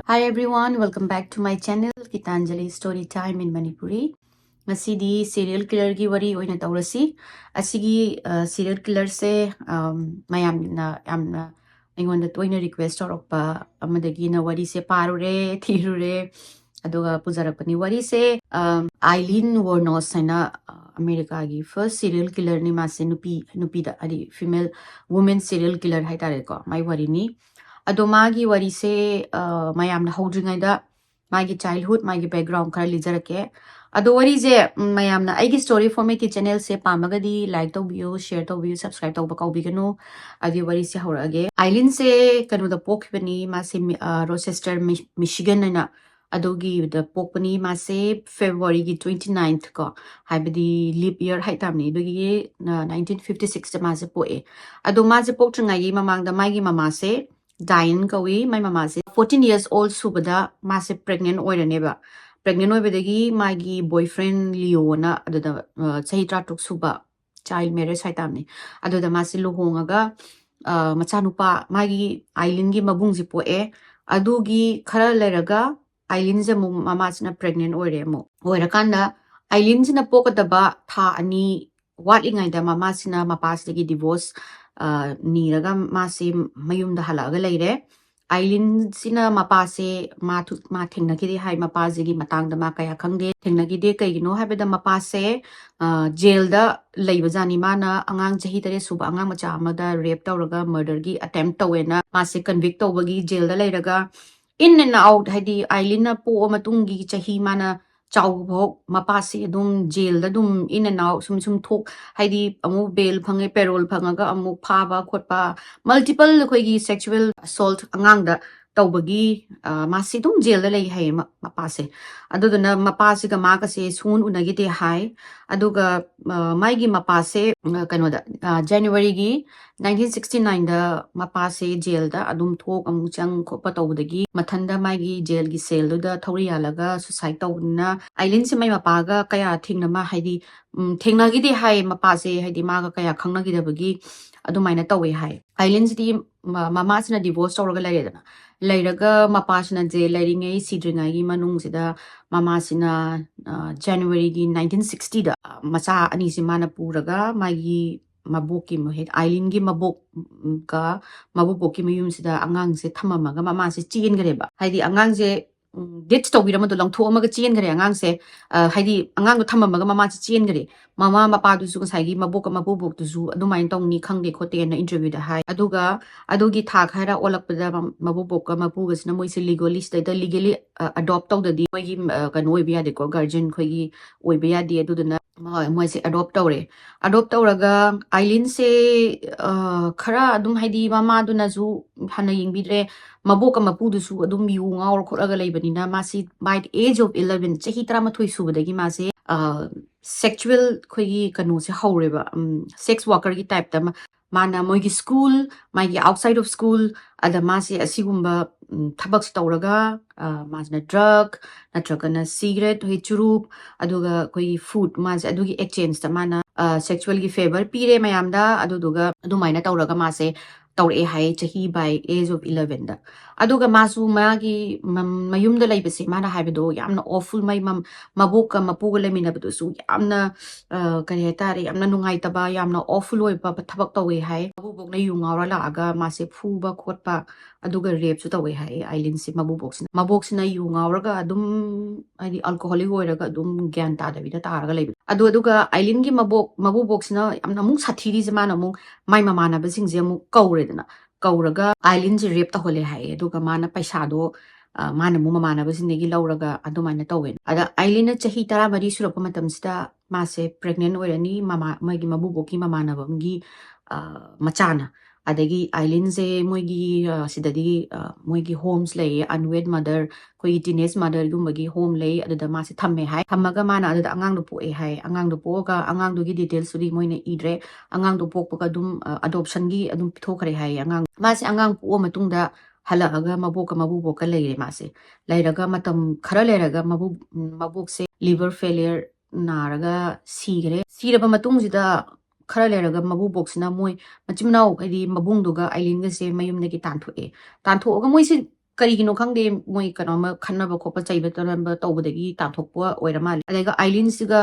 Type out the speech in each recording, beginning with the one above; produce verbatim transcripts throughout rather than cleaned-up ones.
Hi everyone, welcome back to my channel, Gitanjali Story Time in Manipuri. ꯉꯁꯤꯗꯤ serial killerꯒꯤ ꯋꯥꯔꯤ ꯑꯣꯏꯅ ꯇꯧꯔꯁꯤ꯫ ꯑꯁꯤꯒꯤ, ꯑ, serial killerꯁꯦ, ꯑꯝ, ꯃꯌꯥꯝꯅ ꯌꯥꯝꯅ ꯑꯩꯉꯣꯟꯗ ꯇꯣꯏꯅ request ꯇꯧꯔꯛꯄ ꯑꯃꯗꯒꯤꯅ ꯋꯥꯔꯤꯁꯦ ꯄꯥꯔꯨꯔꯦ, ꯊꯤꯔꯨꯔꯦ, ꯑꯗꯨꯒ ꯄꯨꯖꯔꯛꯄꯅꯤ꯫ ꯋꯥꯔꯤꯁꯦ, ꯑꯝ, ꯑꯥꯏꯂꯤꯟ ꯋꯣꯔꯅꯣꯁ ꯍꯥꯏꯅ, ꯑ, ꯑꯃꯦꯔꯤꯀꯥꯒꯤ first serial killerꯅꯤ꯫ ꯃꯥꯁꯦ ꯅꯨꯄꯤ, ꯅꯨꯄꯤꯗ, ꯍꯥꯏꯗꯤ female women serial killer ꯍꯥꯏꯇꯥꯔꯦꯀꯣ, ꯃꯥꯏ ꯋꯥꯔꯤꯅꯤ꯫ ꯑꯗꯣ ꯃꯥꯒꯤ ꯋꯥꯔꯤꯁꯦ, ꯑ, ꯃꯌꯥꯝꯅ ꯍꯧꯗ꯭ꯔꯤꯉꯩꯗ ꯃꯥꯒꯤ childhood, ꯃꯥꯒꯤ background ꯈꯔ ꯂꯤꯖꯔꯛꯀꯦ꯫ ꯑꯗꯣ ꯋꯥꯔꯤꯁꯦ, ꯎꯝ, ꯃꯌꯥꯝꯅ ꯑꯩꯒꯤ Story Formatꯀꯤ channelꯁꯦ ꯄꯥꯝꯃꯒꯗꯤ like ꯇꯧꯕꯤꯌꯨ, share ꯇꯧꯕꯤꯌꯨ, subscribe ꯇꯧꯕ ꯀꯥꯎꯕꯤꯒꯅꯨ꯫ ꯑꯗꯨꯗꯤ ꯋꯥꯔꯤꯁꯦ ꯍꯧꯔꯛꯑꯒꯦ꯫ ꯑꯥꯏꯂꯤꯟꯁꯦ ꯀꯩꯅꯣꯗ ꯄꯣꯛꯈꯤꯕꯅꯤ, ꯃꯥꯁꯦ ꯃꯤ-, ꯑ, ꯔꯣꯆꯦꯁꯇꯔ, ꯃꯤ-, ꯃꯤꯁꯤꯒꯟ ꯍꯥꯏꯅ ꯑꯗꯨꯒꯤꯗ ꯄꯣꯛꯄꯅꯤ꯫ ꯃꯥꯁꯦ Februaryꯒꯤ twenty ninth ꯀꯣ, ꯍꯥꯏꯕꯗꯤ leap year ꯍꯥꯏꯇꯥꯕꯅꯤ, ꯑꯗꯨꯒꯤ, ꯑ, nineteen fifty sixꯇ ꯃꯥꯁꯦ ꯄꯣꯛꯑꯦ꯫ ꯑꯗꯣ ꯃꯥꯁꯦ ꯄꯣꯛꯇ꯭ꯔꯤꯉꯩꯒꯤ ꯃꯃꯥꯡꯗ ꯃꯥꯒꯤ ꯃꯃꯥꯁꯦ ꯗꯥꯏꯟ ꯀꯧꯏ꯫ ꯃꯥꯏ ꯃꯃꯥꯁꯦ fourteen years old ꯁꯨꯕꯗ ꯃꯥꯁꯦ pregnant ꯑꯣꯏꯔꯅꯦꯕ꯫ Pregnant ꯑꯣꯏꯕꯗꯒꯤ ꯃꯥꯒꯤ boyfriend ꯂꯤꯌꯣꯅ ꯑꯗꯨꯗ, ꯑ, ꯆꯍꯤ ꯇꯔꯥꯇꯔꯨꯛ ꯁꯨꯕ, child marriage ꯍꯥꯏꯇꯥꯕꯅꯤ, ꯑꯗꯨꯗ ꯃꯥꯁꯦ ꯂꯨꯍꯣꯡꯉꯒ, ꯑ, ꯃꯆꯥꯅꯨꯄꯥ, ꯃꯥꯒꯤ ꯑꯥꯏꯂꯤꯟꯒꯤ ꯃꯕꯨꯡꯁꯦ ꯄꯣꯛꯑꯦ꯫ ꯑꯗꯨꯒꯤ ꯈꯔ ꯂꯩꯔꯒ ꯑꯥꯏꯂꯤꯟꯁꯦ ꯑꯃꯨꯛ ꯃꯃꯥꯁꯤꯅ pregnant ꯑꯣꯏꯔꯦ꯫ ꯑꯃꯨꯛ ꯑꯣꯏꯔꯀꯥꯟꯗ ꯑꯥꯏꯂꯤꯟꯁꯤꯅ ꯄꯣꯛꯀꯗꯕ ꯊꯥ ꯑꯅꯤ ꯋꯥꯠꯂꯤꯉꯩꯗ ꯃꯃꯥꯁꯤꯅ ꯃꯄꯥꯁꯤꯗꯒꯤ divorce, ꯑ, ꯅꯤꯔꯒ ꯃꯥꯁꯤ ꯃꯌꯨꯝꯗ ꯍꯜꯂꯛꯑꯒ ꯂꯩꯔꯦ꯫ ꯑꯥꯏꯂꯤꯟꯁꯤꯅ ꯃꯄꯥꯁꯦ ꯃꯥ ꯊꯨ-, ꯃꯥ ꯊꯦꯡꯅꯈꯤꯗꯦ ꯍꯥꯏ, ꯃꯄꯥꯁꯤꯒꯤ ꯃꯇꯥꯡꯗ ꯃꯥ ꯀꯌꯥ ꯈꯪꯗꯦ꯫ ꯊꯦꯡꯅꯈꯤꯗꯦ ꯀꯩꯒꯤꯅꯣ ꯍꯥꯏꯕꯗ ꯃꯄꯥꯁꯦ, ꯑ, ꯖꯦꯜꯗ ꯂꯩꯕꯖꯥꯠꯅꯤ꯫ ꯃꯥꯅ ꯑꯉꯥꯡ ꯆꯍꯤ ꯇꯔꯦꯠ ꯁꯨꯕ ꯑꯉꯥꯡ ꯃꯆꯥ ꯑꯃꯗ rape ꯇꯧꯔꯒ murderꯒꯤ attempt ꯇꯧꯋꯦꯅ ꯃꯥꯁꯦ convict ꯇꯧꯕꯒꯤ ꯖꯦꯜꯗ ꯂꯩꯔꯒ in and out, ꯍꯥꯏꯗꯤ ꯑꯥꯏꯂꯤꯟꯅ ꯄꯣꯛꯑ ꯃꯇꯨꯡꯒꯤ ꯆꯍꯤ ꯃꯥꯅ ꯆꯥꯎꯕ ꯐꯥꯎ ꯃꯄꯥꯁꯦ ꯑꯗꯨꯝ ꯖꯦꯜꯗ ꯑꯗꯨꯝ in and out ꯁꯨꯝ ꯁꯨꯝ ꯊꯣꯛ, ꯍꯥꯏꯗꯤ ꯑꯃꯨꯛ bail ꯐꯪꯉꯦ, parole ꯐꯪꯉꯒ ꯑꯃꯨꯛ ꯐꯥꯕ ꯈꯣꯠꯄ, multiple ꯑꯩꯈꯣꯏꯒꯤ sexual assault ꯑꯉꯥꯡꯗ ꯇꯧꯕꯒꯤ, ꯑ, ꯃꯥꯁꯤ ꯑꯗꯨꯝ ꯖꯦꯜꯗ ꯂꯩ ꯍꯥꯏꯌꯦ ꯃ-, ꯃꯄꯥꯁꯦ꯫ ꯑꯗꯨꯗꯨꯅ ꯃꯄꯥꯁꯤꯒ ꯃꯥꯒꯁꯦ ꯁꯨꯡꯎꯟ ꯎꯅꯈꯤꯗꯦ ꯍꯥꯏ꯫ ꯑꯗꯨꯒ, ꯑ, ꯃꯥꯒꯤ ꯃꯄꯥꯁꯦ, ꯑ, ꯀꯩꯅꯣꯗ, ꯑ, ꯖꯅꯋꯥꯔꯤꯒꯤ nineteen sixty nineꯗ ꯃꯄꯥꯁꯦ ꯖꯦꯜꯗ ꯑꯗꯨꯝ ꯊꯣꯛ ꯑꯃꯨꯛ ꯆꯪ ꯈꯣꯠꯄ ꯇꯧꯕꯗꯒꯤ ꯃꯊꯟꯗ ꯃꯥꯒꯤ ꯖꯦꯜꯒꯤ cellꯗꯨꯗ ꯊꯧꯔꯤ ꯌꯥꯜꯂꯒ suicide ꯇꯧꯕꯅꯤꯅ ꯑꯥꯏꯂꯤꯟꯁꯦ ꯃꯥꯏ ꯃꯄꯥꯒ ꯀꯌꯥ ꯊꯦꯡꯅꯃ-, ꯍꯥꯏꯗꯤ, ꯎꯝ, ꯊꯦꯡꯅꯈꯤꯗꯦ ꯍꯥꯏ꯫ ꯃꯄꯥꯁꯦ ꯍꯥꯏꯗꯤ ꯃꯥꯒ ꯀꯌꯥ ꯈꯪꯅꯈꯤꯗꯕꯒꯤ ꯑꯗꯨꯃꯥꯏꯅ ꯇꯧꯋꯦ ꯍꯥꯏ꯫ ꯑꯥꯏꯂꯤꯟꯁꯤꯗꯤ ꯃ-, ꯃꯃꯥꯁꯤꯅ divorce ꯇꯧꯔꯒ ꯂꯩꯔꯦꯗꯅ꯫ ꯂꯩꯔꯒ ꯃꯄꯥꯁꯤꯅ ꯖꯦꯜ ꯂꯩꯔꯤꯉꯩ, ꯁꯤꯗ꯭ꯔꯤꯉꯩꯒꯤ ꯃꯅꯨꯡꯁꯤꯗ ꯃꯃꯥꯁꯤꯅ, ꯑ, ꯖꯅꯋꯥꯔꯤꯒꯤ ꯅꯥꯏꯟꯇꯤꯟ ꯁꯤꯛꯁꯇꯤꯗ, ꯑ, ꯃꯆꯥ ꯑꯅꯤꯁꯤ ꯃꯥꯅ ꯄꯨꯔꯒ ꯃꯥꯒꯤ ꯃꯕꯣꯛꯀꯤ ꯃꯍꯦ-, ꯑꯥꯏꯂꯤꯟꯒꯤ ꯃꯕꯣꯛ, ꯎꯝ, ꯀ ꯃꯕꯣꯛꯄꯣꯛꯀꯤ ꯃꯌꯨꯝꯁꯤꯗ ꯑꯉꯥꯡꯁꯦ ꯊꯝꯃꯝꯃꯒ ꯃꯃꯥꯁꯦ ꯆꯦꯟꯈ꯭ꯔꯦꯕ꯫ ꯍꯥꯏꯗꯤ ꯑꯉꯥꯡꯁꯦ, ꯎꯝ, ditch ꯇꯧꯕꯤꯔꯝꯕꯗꯣ, ꯂꯪꯊꯣꯛꯑꯝꯃꯒ ꯆꯦꯟꯈ꯭ꯔꯦ ꯑꯉꯥꯡꯁꯦ꯫ ꯑ, ꯍꯥꯏꯗꯤ ꯑꯉꯥꯡꯗꯣ ꯊꯝꯃꯝꯃꯒ ꯃꯃꯥꯁꯦ ꯆꯦꯟꯈ꯭ꯔꯦ꯫ ꯃꯃꯥ ꯃꯄꯥꯗꯨꯁꯨ, ꯉꯁꯥꯏꯒꯤ ꯃꯕꯣꯛꯀ ꯃꯄꯨꯕꯣꯛꯇꯨꯁꯨ ꯑꯗꯨꯃꯥꯏꯅ ꯇꯧꯅꯤ ꯈꯪꯗꯦ ꯈꯣꯠꯇꯦꯅ interviewꯗ ꯍꯥꯏ꯫ ꯑꯗꯨꯒ ꯑꯗꯨꯒꯤ ꯊꯥ ꯈꯔ ꯑꯣꯜꯂꯛꯄꯗ ꯃ-, ꯃꯕꯨꯕꯣꯛꯀ ꯃꯄꯨꯒꯁꯤꯅ ꯃꯣꯏꯁꯦ legally, ꯁꯤꯗꯩꯗ legally, ꯑ, adopt ꯇꯧꯗꯗꯤ ꯃꯣꯏꯒꯤ, ꯑ, ꯀꯩꯅꯣ ꯑꯣꯏꯕ ꯌꯥꯗꯦꯀꯣ, guardian ꯑꯩꯈꯣꯏꯒꯤ ꯑꯣꯏꯕ ꯌꯥꯗꯦ꯫ ꯑꯗꯨꯗꯨꯅ ꯃ-, ꯃꯣꯏꯁꯦ adopt ꯇꯧꯔꯦ꯫ Adopt ꯇꯧꯔꯒ ꯑꯥꯏꯂꯤꯟꯁꯦ, ꯑ, ꯈꯔ ꯑꯗꯨꯝ, ꯍꯥꯏꯗꯤ, ꯃꯃꯥꯗꯨꯅꯁꯨ ꯍꯟꯅ ꯌꯦꯡꯕꯤꯗ꯭ꯔꯦ, ꯃꯕꯣꯛꯀ ꯃꯄꯨꯗꯨꯁꯨ ꯑꯗꯨꯝ ꯌꯨ ꯉꯥꯎꯔ ꯈꯣꯠꯂꯒ ꯂꯩꯕꯅꯤꯅ ꯃꯥꯁꯤ by the age of eleven, ꯆꯍꯤ ꯇꯔꯥꯃꯥꯊꯣꯏ ꯁꯨꯕꯗꯒꯤ ꯃꯥꯁꯦ, ꯑ, sexual ꯑꯩꯈꯣꯏꯒꯤ ꯀꯩꯅꯣꯁꯦ ꯍꯧꯔꯦꯕ, ꯎꯝ, sex workerꯒꯤ typeꯇ ꯑꯃ꯫ ꯃꯥꯅ ꯃꯣꯏꯒꯤ school, ꯃꯥꯒꯤ outside of school, ꯑꯗ ꯃꯥꯁꯦ ꯑꯁꯤꯒꯨꯝꯕ, ꯎꯝ, ꯊꯕꯛꯁꯦ ꯇꯧꯔꯒ, ꯑ, ꯃꯥꯁꯤꯅ drug ꯅꯠꯇ꯭ꯔꯒꯅ cigarette, ꯍꯣꯏ, ꯆꯨꯔꯨꯞ, ꯑꯗꯨꯒ ꯑꯩꯈꯣꯏꯒꯤ food, ꯃꯥꯁꯦ ꯑꯗꯨꯒꯤ exchangeꯇ ꯃꯥꯅ, ꯑ, sexualꯒꯤ favour ꯄꯤꯔꯦ ꯃꯌꯥꯝꯗ, ꯑꯗꯨꯗꯨꯒ ꯑꯗꯨꯃꯥꯏꯅ ꯇꯧꯔꯒ ꯃꯥꯁꯦ ꯇꯧꯔꯛꯑꯦ ꯍꯥꯏ, ꯆꯍꯤ by age of elevenꯗ꯫ ꯑꯗꯨꯒ ꯃꯥꯁꯨ ꯃꯥꯒꯤ ꯃ-, ꯃꯌꯨꯝꯗ ꯂꯩꯕꯁꯦ, ꯃꯥꯅ ꯍꯥꯏꯕꯗꯣ ꯌꯥꯝꯅ awful, ꯃꯩ ꯃꯝ-, ꯃꯕꯣꯛꯀ ꯃꯄꯨꯒ ꯂꯩꯃꯤꯟꯅꯕꯗꯨꯁꯨ ꯌꯥꯝꯅ, ꯑ, ꯀꯔꯤ ꯍꯥꯏꯇꯥꯔꯦ, ꯌꯥꯝꯅ ꯅꯨꯡꯉꯥꯏꯇꯕ, ꯌꯥꯝꯅ awful ꯑꯣꯏꯕ ꯊꯕꯛ ꯇꯧꯋꯦ ꯍꯥꯏ꯫ ꯃꯕꯣꯛꯅ ꯌꯨ ꯉꯥꯎꯔ ꯂꯥꯛꯑꯒ ꯃꯥꯁꯦ ꯐꯨꯕ ꯈꯣꯠꯄ, ꯑꯗꯨꯒ rapeꯁꯨ ꯇꯧꯋꯦ ꯍꯥꯏ ꯑꯥꯏꯂꯤꯟꯁꯦ, ꯃꯕꯨꯕꯣꯛꯁꯤꯅ꯫ ꯃꯕꯣꯛꯁꯤꯅ ꯌꯨ ꯉꯥꯎꯔꯒ ꯑꯗꯨꯝ, ꯍꯥꯏꯗꯤ, alcoholic ꯑꯣꯏꯔꯒ ꯑꯗꯨꯝ ꯒ꯭ꯌꯥꯟ ꯇꯥꯗꯕꯤꯗ ꯇꯥꯔꯒ ꯂꯩꯕ꯫ ꯑꯗꯨ, ꯑꯗꯨꯒ ꯑꯥꯏꯂꯤꯟꯒꯤ ꯃꯕꯣꯛ, ꯃꯕꯨꯕꯣꯛꯁꯤꯅ ꯌꯥꯝꯅ ꯑꯃꯨꯛ ꯁꯥꯊꯤꯔꯤꯁꯦ, ꯃꯥꯅ ꯑꯃꯨꯛ ꯃꯥꯏ ꯃꯃꯥꯟꯅꯕꯁꯤꯡꯁꯦ ꯑꯃꯨꯛ ꯀꯧꯔꯦꯗꯅ, ꯀꯧꯔꯒ ꯑꯥꯏꯂꯤꯟꯁꯦ rape ꯇꯧꯍꯜꯂꯦ ꯍꯥꯏꯌꯦ꯫ ꯑꯗꯨꯒ ꯃꯥꯅ ꯄꯩꯁꯥꯗꯣ, ꯑ, ꯃꯥꯅ ꯑꯃꯨꯛ ꯃꯃꯥꯟꯅꯕꯁꯤꯡꯗꯒꯤ ꯂꯧꯔꯒ ꯑꯗꯨꯃꯥꯏꯅ ꯇꯧꯋꯦ꯫ ꯑꯗ ꯑꯥꯏꯂꯤꯟꯅ ꯆꯍꯤ ꯇꯔꯥꯃꯔꯤ ꯁꯨꯔꯛꯄ ꯃꯇꯝꯁꯤꯗ ꯃꯥꯁꯦ pregnant ꯑꯣꯏꯔꯅꯤ, ꯃꯃꯥ-, ꯃꯣꯏꯒꯤ ꯃꯕꯨꯕꯣꯛꯀꯤ ꯃꯃꯥꯟꯅꯕ ꯑꯃꯒꯤ, ꯑ, ꯃꯆꯥꯅ꯫ ꯑꯗꯒꯤ ꯑꯥꯏꯂꯤꯟꯁꯦ ꯃꯣꯏꯒꯤ, ꯑ, ꯁꯤꯗꯗꯤ, ꯑ, ꯃꯣꯏꯒꯤ homes ꯂꯩꯌꯦ, unwed mother, ꯑꯩꯈꯣꯏꯒꯤ teenage motherꯒꯨꯝꯕꯒꯤ home ꯂꯩ, ꯑꯗꯨꯗ ꯃꯥꯁꯦ ꯊꯝꯃꯦ ꯍꯥꯏ꯫ ꯊꯝꯃꯒ ꯃꯥꯅ ꯑꯗꯨꯗ ꯑꯉꯥꯡꯗꯣ ꯄꯣꯛꯑꯦ ꯍꯥꯏ꯫ ꯑꯉꯥꯡꯗꯣ ꯄꯣꯛꯑꯒ ꯑꯉꯥꯡꯗꯨꯒꯤ detailsꯇꯨꯗꯤ ꯃꯣꯏꯅ ꯏꯗ꯭ꯔꯦ꯫ ꯑꯉꯥꯡꯗꯣ ꯄꯣꯛꯄꯒ ꯑꯗꯨꯝ, ꯑ, adoptionꯒꯤ ꯑꯗꯨꯝ ꯄꯤꯊꯣꯛꯈ꯭ꯔꯦ ꯍꯥꯏꯌꯦ ꯑꯉꯥꯡ꯫ ꯃꯥꯁꯦ ꯑꯉꯥꯡ ꯄꯣꯛꯑ ꯃꯇꯨꯡꯗ ꯍꯜꯂꯛꯑꯒ ꯃꯕꯣꯛꯀ ꯃꯕꯨꯕꯣꯛꯀ ꯂꯩꯔꯦ ꯃꯥꯁꯦ꯫ ꯂꯩꯔꯒ ꯃꯇꯝ ꯈꯔ ꯂꯩꯔꯒ ꯃꯕꯨ-, ꯎꯝ, ꯃꯕꯣꯛꯁꯦ liver failure ꯅꯥꯔꯒ ꯁꯤꯈ꯭ꯔꯦ꯫ ꯁꯤꯔꯕ ꯃꯇꯨꯡꯁꯤꯗ ꯈꯔ ꯂꯩꯔꯒ ꯃꯕꯨꯕꯣꯛꯁꯤꯅ ꯃꯣꯏ ꯃꯆꯤꯟ ꯃꯅꯥꯎ, ꯍꯥꯏꯗꯤ ꯃꯕꯨꯡꯗꯨꯒ ꯑꯥꯏꯂꯤꯟꯒꯁꯦ ꯃꯌꯨꯝꯗꯒꯤ ꯇꯥꯟꯊꯣꯛꯑꯦ꯫ ꯇꯥꯟꯊꯣꯛꯑꯒ ꯃꯣꯏꯁꯦ ꯀꯔꯤꯒꯤꯅꯣ ꯈꯪꯗꯦ, ꯃꯣꯏ ꯀꯩꯅꯣꯝꯃ ꯈꯟꯅꯕ ꯈꯣꯠꯄ, ꯆꯩꯕ ꯇꯅꯕ ꯇꯧꯕꯗꯒꯤ ꯇꯥꯟꯊꯣꯛꯄ ꯑꯣꯏꯔ ꯃꯥꯜꯂꯦ꯫ ꯑꯗꯨꯒ ꯑꯥꯏꯂꯤꯟꯁꯤꯒ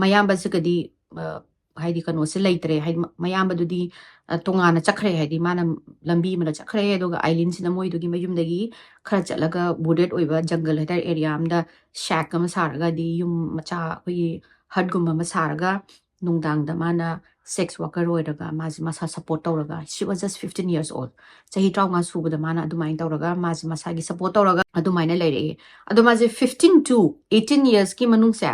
ꯃꯌꯥꯝꯕꯁꯤꯒꯗꯤ, ꯑ, ꯍꯥꯏꯗꯤ ꯀꯩꯅꯣꯁꯦ ꯂꯩꯇ꯭ꯔꯦ, ꯍꯥꯏꯗꯤ ꯃ-, ꯃꯌꯥꯝꯕꯗꯨꯗꯤ, ꯑ, ꯇꯣꯉꯥꯟꯅ ꯆꯠꯈ꯭ꯔꯦ, ꯍꯥꯏꯗꯤ ꯃꯥꯅ ꯂꯝꯕꯤ ꯑꯃꯗ ꯆꯠꯈ꯭ꯔꯦ꯫ ꯑꯗꯨꯒ ꯑꯥꯏꯂꯤꯟꯁꯤꯅ ꯃꯣꯏꯗꯨꯒꯤ ꯃꯌꯨꯝꯗꯒꯤ ꯈꯔ ꯆꯠꯂꯒ wooded ꯑꯣꯏꯕ ꯖꯪꯒꯜ ꯍꯥꯏꯇꯥꯔꯦ, ꯑꯦꯔꯤꯌꯥ ꯑꯃꯗ ꯁꯦꯛ ꯑꯃ ꯁꯥꯔꯒ, ꯍꯥꯏꯗꯤ ꯌꯨꯝ ꯃꯆꯥ, ꯑꯩꯈꯣꯏꯒꯤ ꯍꯠꯀꯨꯝꯕ ꯑꯃ ꯁꯥꯔꯒ, ꯅꯨꯡꯗꯥꯡꯗ ꯃꯥꯅ ꯁꯦꯛꯁ ꯋꯥꯔꯀꯔ ꯑꯣꯏꯔꯒ ꯃꯥꯁꯦ ꯃꯁꯥ ꯁꯞꯄꯣꯔꯠ ꯇꯧꯔꯒ, she was just fifteen years old, ꯆꯍꯤ ꯇꯔꯥꯃꯉꯥ ꯁꯨꯕꯗ ꯃꯥꯅ ꯑꯗꯨꯃꯥꯏꯅ ꯇꯧꯔꯒ ꯃꯥꯁꯦ ꯃꯁꯥꯒꯤ ꯁꯞꯄꯣꯔꯠ ꯇꯧꯔꯒ ꯑꯗꯨꯃꯥꯏꯅ ꯂꯩꯔꯛꯑꯦ꯫ ꯑꯗꯣ ꯃꯥꯁꯦ fifteen to eighteen yearsꯀꯤ ꯃꯅꯨꯡꯁꯦ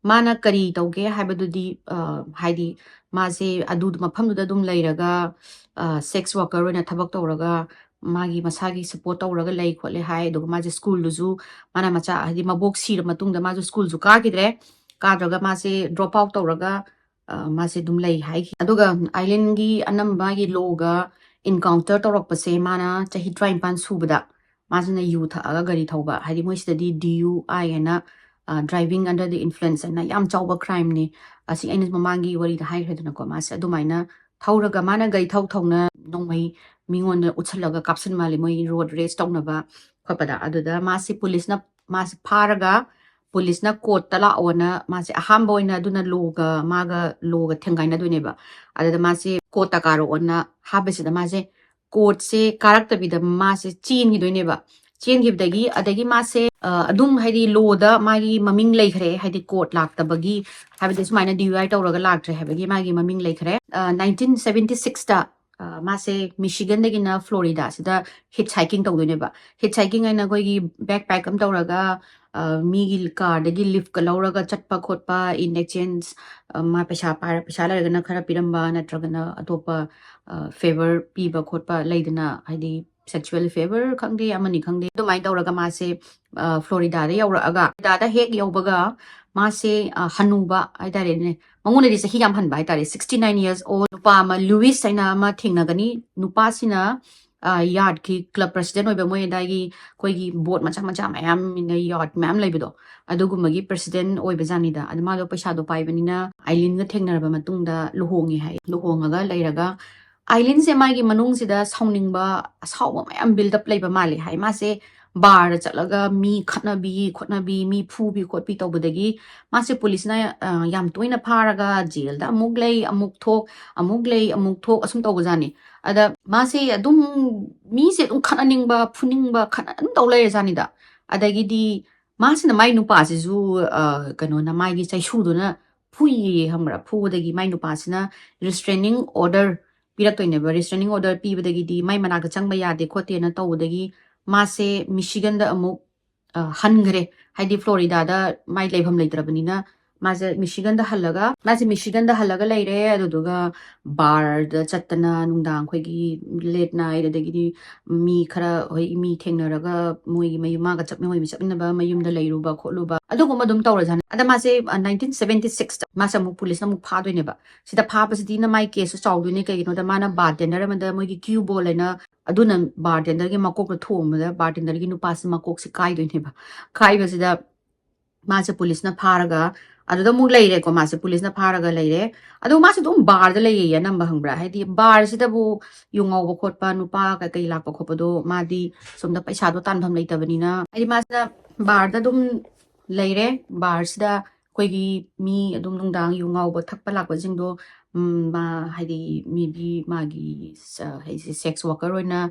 ꯃꯥꯅ ꯀꯔꯤ ꯇꯧꯒꯦ ꯍꯥꯏꯕꯗꯨꯗꯤ, ꯑ, ꯍꯥꯏꯗꯤ ꯃꯥꯁꯦ ꯑꯗꯨ ꯃꯐꯝꯗꯨꯗ ꯑꯗꯨꯝ ꯂꯩꯔꯒ, ꯑ, ꯁꯦꯛꯁ ꯋꯥꯔꯀꯔ ꯑꯣꯏꯅ ꯊꯕꯛ ꯇꯧꯔꯒ ꯃꯥꯒꯤ ꯃꯁꯥꯒꯤ ꯁꯞꯄꯣꯔꯠ ꯇꯧꯔꯒ ꯂꯩ ꯈꯣꯠꯂꯦ ꯍꯥꯏ꯫ ꯑꯗꯨꯒ ꯃꯥꯁꯦ ꯁ꯭ꯀꯨꯜꯗꯨꯁꯨ, ꯃꯥꯅ ꯃꯆꯥ, ꯍꯥꯏꯗꯤ ꯃꯕꯣꯛ ꯁꯤꯔ ꯃꯇꯨꯡꯗ ꯃꯥꯁꯨ ꯁ꯭ꯀꯨꯜꯁꯨ ꯀꯥꯈꯤꯗ꯭ꯔꯦ, ꯀꯥꯗ꯭ꯔꯒ ꯃꯥꯁꯦ ꯗ꯭ꯔꯣꯞ ꯑꯥꯎꯠ ꯇꯧꯔꯒ, ꯑ, ꯃꯥꯁꯦ ꯑꯗꯨꯝ ꯂꯩ ꯍꯥꯏꯈꯤ꯫ ꯑꯗꯨꯒ ꯑꯥꯏꯂꯤꯟꯒꯤ ꯑꯅꯝꯕ ꯃꯥꯒꯤ ꯂꯣꯒ ꯏꯟꯀꯥꯎꯟꯇꯔ ꯇꯧꯔꯛꯄꯁꯦ ꯃꯥꯅ ꯆꯍꯤ ꯇꯔꯥꯅꯤꯄꯥꯟ ꯁꯨꯕꯗ ꯃꯥꯁꯤꯅ ꯌꯨ ꯊꯛꯑꯒ ꯒꯥꯔꯤ ꯊꯧꯕ, ꯍꯥꯏꯗꯤ ꯃꯣꯏ ꯁꯤꯗꯗꯤ D U I ꯍꯥꯏꯅ, ꯑ, driving under the influence ꯍꯥꯏꯅ ꯌꯥꯝ ꯆꯥꯎꯕ ꯀ꯭ꯔꯥꯏꯝꯅꯤ꯫ ꯑꯁꯤ ꯑꯩꯅ ꯃꯃꯥꯡꯒꯤ ꯋꯥꯔꯤꯗ ꯍꯥꯏꯈ꯭ꯔꯦꯗꯅꯀꯣ, ꯃꯥꯁꯦ ꯑꯗꯨꯃꯥꯏꯅ ꯊꯧꯔꯒ ꯃꯥꯅ ꯒꯥꯔꯤ ꯊꯧ ꯊꯧꯅ ꯅꯣꯡꯃꯩ ꯃꯤꯉꯣꯟꯗ ꯎꯠꯁꯜꯂꯒ ꯀꯥꯞꯁꯟ ꯃꯥꯜꯂꯦ, ꯃꯣꯏ ꯔꯣꯗ ꯔꯦꯁ ꯇꯧꯅꯕ ꯈꯣꯠꯄꯗ꯫ ꯑꯗꯨꯗ ꯃꯥꯁꯦ ꯄꯨꯂꯤꯁꯅ, ꯃꯥꯁꯦ ꯐꯥꯔꯒ ꯄꯨꯂꯤꯁꯅ ꯀꯣꯔꯠꯇ ꯂꯥꯛꯑꯣꯅ, ꯃꯥꯁꯦ ꯑꯍꯥꯟꯕ ꯑꯣꯏꯅ ꯑꯗꯨꯅ ꯂꯣꯒ, ꯃꯥꯒ ꯂꯣꯒ ꯊꯦꯡꯒꯥꯏꯅꯗꯣꯏꯅꯦꯕ꯫ ꯑꯗꯨꯗ ꯃꯥꯁꯦ ꯀꯣꯔꯠꯇ ꯀꯥꯔꯛꯑꯣꯅ ꯍꯥꯏꯕꯁꯤꯗ ꯃꯥꯁꯦ ꯀꯣꯔꯠꯁꯦ ꯀꯥꯔꯛꯇꯕꯤꯗ ꯃꯥꯁꯦ ꯆꯦꯟꯈꯤꯗꯣꯏꯅꯦꯕ꯫ ꯆꯦꯟꯈꯤꯕꯗꯒꯤ, ꯑꯗꯒꯤ ꯃꯥꯁꯦ, ꯑ, ꯑꯗꯨꯝ ꯍꯥꯏꯗꯤ ꯂꯣꯗ ꯃꯥꯒꯤ ꯃꯃꯤꯡ ꯂꯩꯈ꯭ꯔꯦ, ꯍꯥꯏꯗꯤ ꯀꯣꯔꯠ ꯂꯥꯛꯇꯕꯒꯤ, ꯍꯥꯏꯕꯗꯤ ꯁꯨꯃꯥꯏꯅ D U I ꯇꯧꯔꯒ ꯂꯥꯛꯇ꯭ꯔꯦ ꯍꯥꯏꯕꯒꯤ ꯃꯥꯒꯤ ꯃꯃꯤꯡ ꯂꯩꯈ꯭ꯔꯦ꯫ ꯑ, nineteen seventy sixꯇ, ꯑ, ꯃꯥꯁꯦ ꯃꯤꯁꯤꯒꯟꯗꯒꯤꯅ ꯐ꯭ꯂꯣꯔꯤꯗꯥꯁꯤꯗ ꯍꯤꯠ ꯁꯥꯏꯀꯤꯡ ꯇꯧꯗꯣꯏꯅꯦꯕ꯫ ꯍꯤꯠ ꯁꯥꯏꯀꯤꯡ ꯍꯥꯏꯅ ꯑꯩꯈꯣꯏꯒꯤ ꯕꯦꯛ ꯄꯦꯛ ꯑꯃ ꯇꯧꯔꯒ, ꯑ, ꯃꯤꯒꯤ ꯀꯥꯔꯗꯒꯤ ꯂꯤꯐꯀ ꯂꯧꯔꯒ ꯆꯠꯄ ꯈꯣꯠꯄ, in exchange, ꯑ, ꯃꯥ ꯄꯩꯁꯥ ꯄꯥꯏꯔ-, ꯄꯩꯁꯥ ꯂꯩꯔꯒꯅ ꯈꯔ ꯄꯤꯔꯝꯕ, ꯅꯠꯇ꯭ꯔꯒꯅ ꯑꯇꯣꯞꯄ, ꯑ, ꯐꯦꯚꯔ ꯄꯤꯕ ꯈꯣꯠꯄ ꯂꯩꯗꯅ, ꯍꯥꯏꯗꯤ ꯁꯦꯛꯁꯨꯋꯦꯜ ꯐꯦꯚꯔ ꯈꯪꯗꯦ, ꯑꯃꯅꯤ ꯈꯪꯗꯦ, ꯑꯗꯨꯃꯥꯏꯅ ꯇꯧꯔꯒ ꯃꯥꯁꯦ, ꯑ, ꯐ꯭ꯂꯣꯔꯤꯗꯥꯗ ꯌꯧꯔꯛꯑꯒ, ꯐ꯭ꯂꯣꯔꯤꯗꯥꯗ ꯍꯦꯛ ꯌꯧꯕꯒ ꯃꯥꯁꯦ, ꯑ, ꯍꯅꯨꯕ ꯍꯥꯏꯇꯥꯔꯦꯅꯦ, ꯃꯉꯣꯟꯗꯗꯤ ꯆꯍꯤ ꯌꯥꯝ ꯍꯟꯕ ꯍꯥꯏꯇꯥꯔꯦ, sixty nine years old ꯅꯨꯄꯥ ꯑꯃ, ꯂꯨꯏꯁ ꯍꯥꯏꯅ ꯑꯃ ꯊꯦꯡꯅꯒꯅꯤ꯫ ꯅꯨꯄꯥꯁꯤꯅ, ꯌꯥꯔꯠꯀꯤ ꯀ꯭ꯂꯕ ꯄ꯭ꯔꯁꯤꯗꯦꯟ ꯑꯣꯏꯕ, ꯃꯣꯏ ꯑꯗꯥꯏꯒꯤ ꯑꯩꯈꯣꯏꯒꯤ ꯕꯣꯠ ꯃꯆꯥ ꯃꯆꯥ ꯃꯌꯥꯝ, ꯌꯥꯔꯠ ꯃꯌꯥꯝ ꯂꯩꯕꯗꯣ, ꯑꯗꯨꯒꯨꯝꯕꯒꯤ ꯄ꯭ꯔꯁꯤꯗꯦꯟ ꯑꯣꯏꯕꯖꯥꯠꯅꯤꯗ꯫ ꯑꯗ ꯃꯥꯗꯣ ꯄꯩꯁꯥꯗꯣ ꯄꯥꯏꯕꯅꯤꯅ ꯑꯥꯏꯂꯤꯟꯒ ꯊꯦꯡꯅꯔꯕ ꯃꯇꯨꯡꯗ ꯂꯨꯍꯣꯡꯉꯦ ꯍꯥꯏ꯫ ꯂꯨꯍꯣꯡꯉꯒ ꯂꯩꯔꯒ ꯑꯥꯏꯂꯤꯟꯁꯦ ꯃꯥꯒꯤ ꯃꯅꯨꯡꯁꯤꯗ ꯁꯥꯎꯅꯤꯡꯕ, ꯑꯁꯥꯎꯕ ꯃꯌꯥꯝ ꯕꯤꯜꯗꯞ ꯂꯩꯕ ꯃꯥꯜꯂꯦ ꯍꯥꯏ꯫ ꯃꯥꯁꯦ ꯕꯥꯔꯗ ꯆꯠꯂꯒ ꯃꯤ ꯈꯠꯅꯕꯤ ꯈꯣꯠꯅꯕꯤ, ꯃꯤ ꯐꯨꯕꯤ ꯈꯣꯠꯄꯤ ꯇꯧꯕꯗꯒꯤ ꯃꯥꯁꯦ ꯄꯨꯂꯤꯁꯅ, ꯑ, ꯌꯥꯝ ꯇꯣꯏꯅ ꯐꯥꯔꯒ ꯖꯦꯜꯗ ꯑꯃꯨꯛ ꯂꯩ, ꯑꯃꯨꯛ ꯊꯣꯛ, ꯑꯃꯨꯛ ꯂꯩ, ꯑꯃꯨꯛ ꯊꯣꯛ, ꯑꯁꯨꯝ ꯇꯧꯕꯖꯥꯠꯅꯤ꯫ ꯑꯗ ꯃꯥꯁꯦ ꯑꯗꯨꯝ, ꯃꯤꯁꯦ ꯑꯗꯨꯝ ꯈꯠꯅꯅꯤꯡꯕ, ꯐꯨꯅꯤꯡꯕ, ꯈꯠꯅ ꯑꯗꯨꯝ ꯇꯧ ꯂꯩꯔꯖꯥꯠꯅꯤꯗ꯫ ꯑꯗꯒꯤꯗꯤ ꯃꯥꯁꯤꯅ ꯃꯥꯏ ꯅꯨꯄꯥꯁꯤꯁꯨ, ꯑ, ꯀꯩꯅꯣꯅ, ꯃꯥꯒꯤ ꯆꯩꯁꯨꯗꯨꯅ ꯐꯨꯏꯌꯦ, ꯈꯪꯕ꯭ꯔꯥ? ꯐꯨꯕꯗꯒꯤ ꯃꯥꯏ ꯅꯨꯄꯥꯁꯤꯅ restraining order ꯄꯤꯔꯛꯇꯣꯏꯅꯦꯕ꯫ Restraining order ꯄꯤꯕꯗꯒꯤꯗꯤ ꯃꯥꯏ ꯃꯅꯥꯛꯇ ꯆꯪꯕ ꯌꯥꯗꯦ ꯈꯣꯠꯇꯦꯅ ꯇꯧꯕꯗꯒꯤ ꯃꯥꯁꯦ ꯃꯤꯁꯤꯒꯟꯗ ꯑꯃꯨꯛ, ꯑ, ꯍꯟꯈ꯭ꯔꯦ꯫ ꯍꯥꯏꯗꯤ ꯐ꯭ꯂꯣꯔꯤꯗꯥꯗ ꯃꯥꯏ ꯂꯩꯐꯝ ꯂꯩꯇ꯭ꯔꯕꯅꯤꯅ ꯃꯥꯁꯦ ꯃꯤꯁꯤꯒꯟꯗ ꯍꯜꯂꯒ, ꯃꯥꯁꯦ ꯃꯤꯁꯤꯒꯟꯗ ꯍꯜꯂꯒ ꯂꯩꯔꯦ꯫ ꯑꯗꯨꯗꯨꯒ ꯕꯥꯔꯗ ꯆꯠꯇꯅ ꯅꯨꯡꯗꯥꯡ ꯑꯩꯈꯣꯏꯒꯤ late night, ꯑꯗꯒꯤꯗꯤ ꯃꯤ ꯈꯔ, ꯍꯣꯏ, ꯃꯤ ꯊꯦꯡꯅꯔꯒ ꯃꯣꯏꯒꯤ ꯃꯌꯨꯝ, ꯃꯥꯒ ꯆꯠꯃꯤꯟ-, ꯃꯣꯏ ꯆꯠꯃꯤꯟꯅꯕ ꯃꯌꯨꯝꯗ ꯂꯩꯔꯨꯕ ꯈꯣꯠꯂꯨꯕ ꯑꯗꯨꯒꯨꯝꯕ ꯑꯗꯨꯝ ꯇꯧꯔꯖꯥꯠꯅꯤ꯫ ꯑꯗ ꯃꯥꯁꯦ, ꯑ, nineteen seventy sixꯇ ꯃꯥꯁꯦ ꯑꯃꯨꯛ ꯄꯨꯂꯤꯁꯅ ꯑꯃꯨꯛ ꯐꯥꯗꯣꯏꯅꯦꯕ꯫ ꯁꯤꯗ ꯐꯥꯕꯁꯤꯗꯤꯅ ꯃꯥꯏ ꯀꯦꯁꯁꯨ ꯆꯥꯎꯗꯣꯏꯅꯦ꯫ ꯀꯩꯒꯤꯅꯣꯗ ꯃꯥꯅ ꯕꯥꯔꯇꯦꯟꯗꯔ ꯑꯃꯗ, ꯃꯣꯏꯒꯤ ꯀ꯭ꯌꯨ ꯕꯣꯜ ꯍꯥꯏꯅ, ꯑꯗꯨꯅ ꯕꯥꯔꯇꯦꯟꯗꯔꯒꯤ ꯃꯀꯣꯛꯇ ꯊꯣꯝꯕꯗ ꯕꯥꯔꯇꯦꯟꯗꯔꯒꯤ ꯅꯨꯄꯥꯁꯤ ꯃꯀꯣꯛꯁꯤ ꯀꯥꯏꯗꯣꯏꯅꯦꯕ꯫ ꯀꯥꯏꯕꯁꯤꯗ ꯃꯥꯁꯦ ꯄꯨꯂꯤꯁꯅ ꯐꯥꯔꯒ ꯑꯗꯨꯗ ꯑꯃꯨꯛ ꯂꯩꯔꯦꯀꯣ꯫ ꯃꯥꯁꯦ ꯄꯨꯂꯤꯁꯅ ꯐꯥꯔꯒ ꯂꯩꯔꯦ꯫ ꯑꯗꯣ ꯃꯥꯁꯦ ꯑꯗꯨꯝ ꯕꯥꯔꯗ ꯂꯩꯌꯦ ꯑꯅꯝꯕ, ꯈꯪꯕ꯭ꯔꯥ? ꯍꯥꯏꯗꯤ ꯕꯥꯔꯁꯤꯗꯕꯨ ꯌꯨ ꯉꯥꯎꯕ ꯈꯣꯠꯄ, ꯅꯨꯄꯥ ꯀꯩꯀꯩ ꯂꯥꯛꯄ ꯈꯣꯠꯄꯗꯣ ꯃꯥꯗꯤ ꯁꯣꯝꯗ ꯄꯩꯁꯥꯗꯣ ꯇꯥꯟꯐꯝ ꯂꯩꯇꯕꯅꯤꯅ, ꯍꯥꯏꯗꯤ ꯃꯥꯁꯤꯅ ꯕꯥꯔꯗ ꯑꯗꯨꯝ ꯂꯩꯔꯦ꯫ ꯕꯥꯔꯁꯤꯗ ꯑꯩꯈꯣꯏꯒꯤ ꯃꯤ ꯑꯗꯨꯝ ꯅꯨꯡꯗꯥꯡ ꯌꯨ ꯉꯥꯎꯕ ꯊꯛꯄ ꯂꯥꯛꯄꯁꯤꯡꯗꯣ, ꯎꯝ, ꯃꯥ ꯍꯥꯏꯗꯤ maybe ꯃꯥꯒꯤ ꯁ-, ꯍꯥꯏꯗꯤ sex worker ꯑꯣꯏꯅ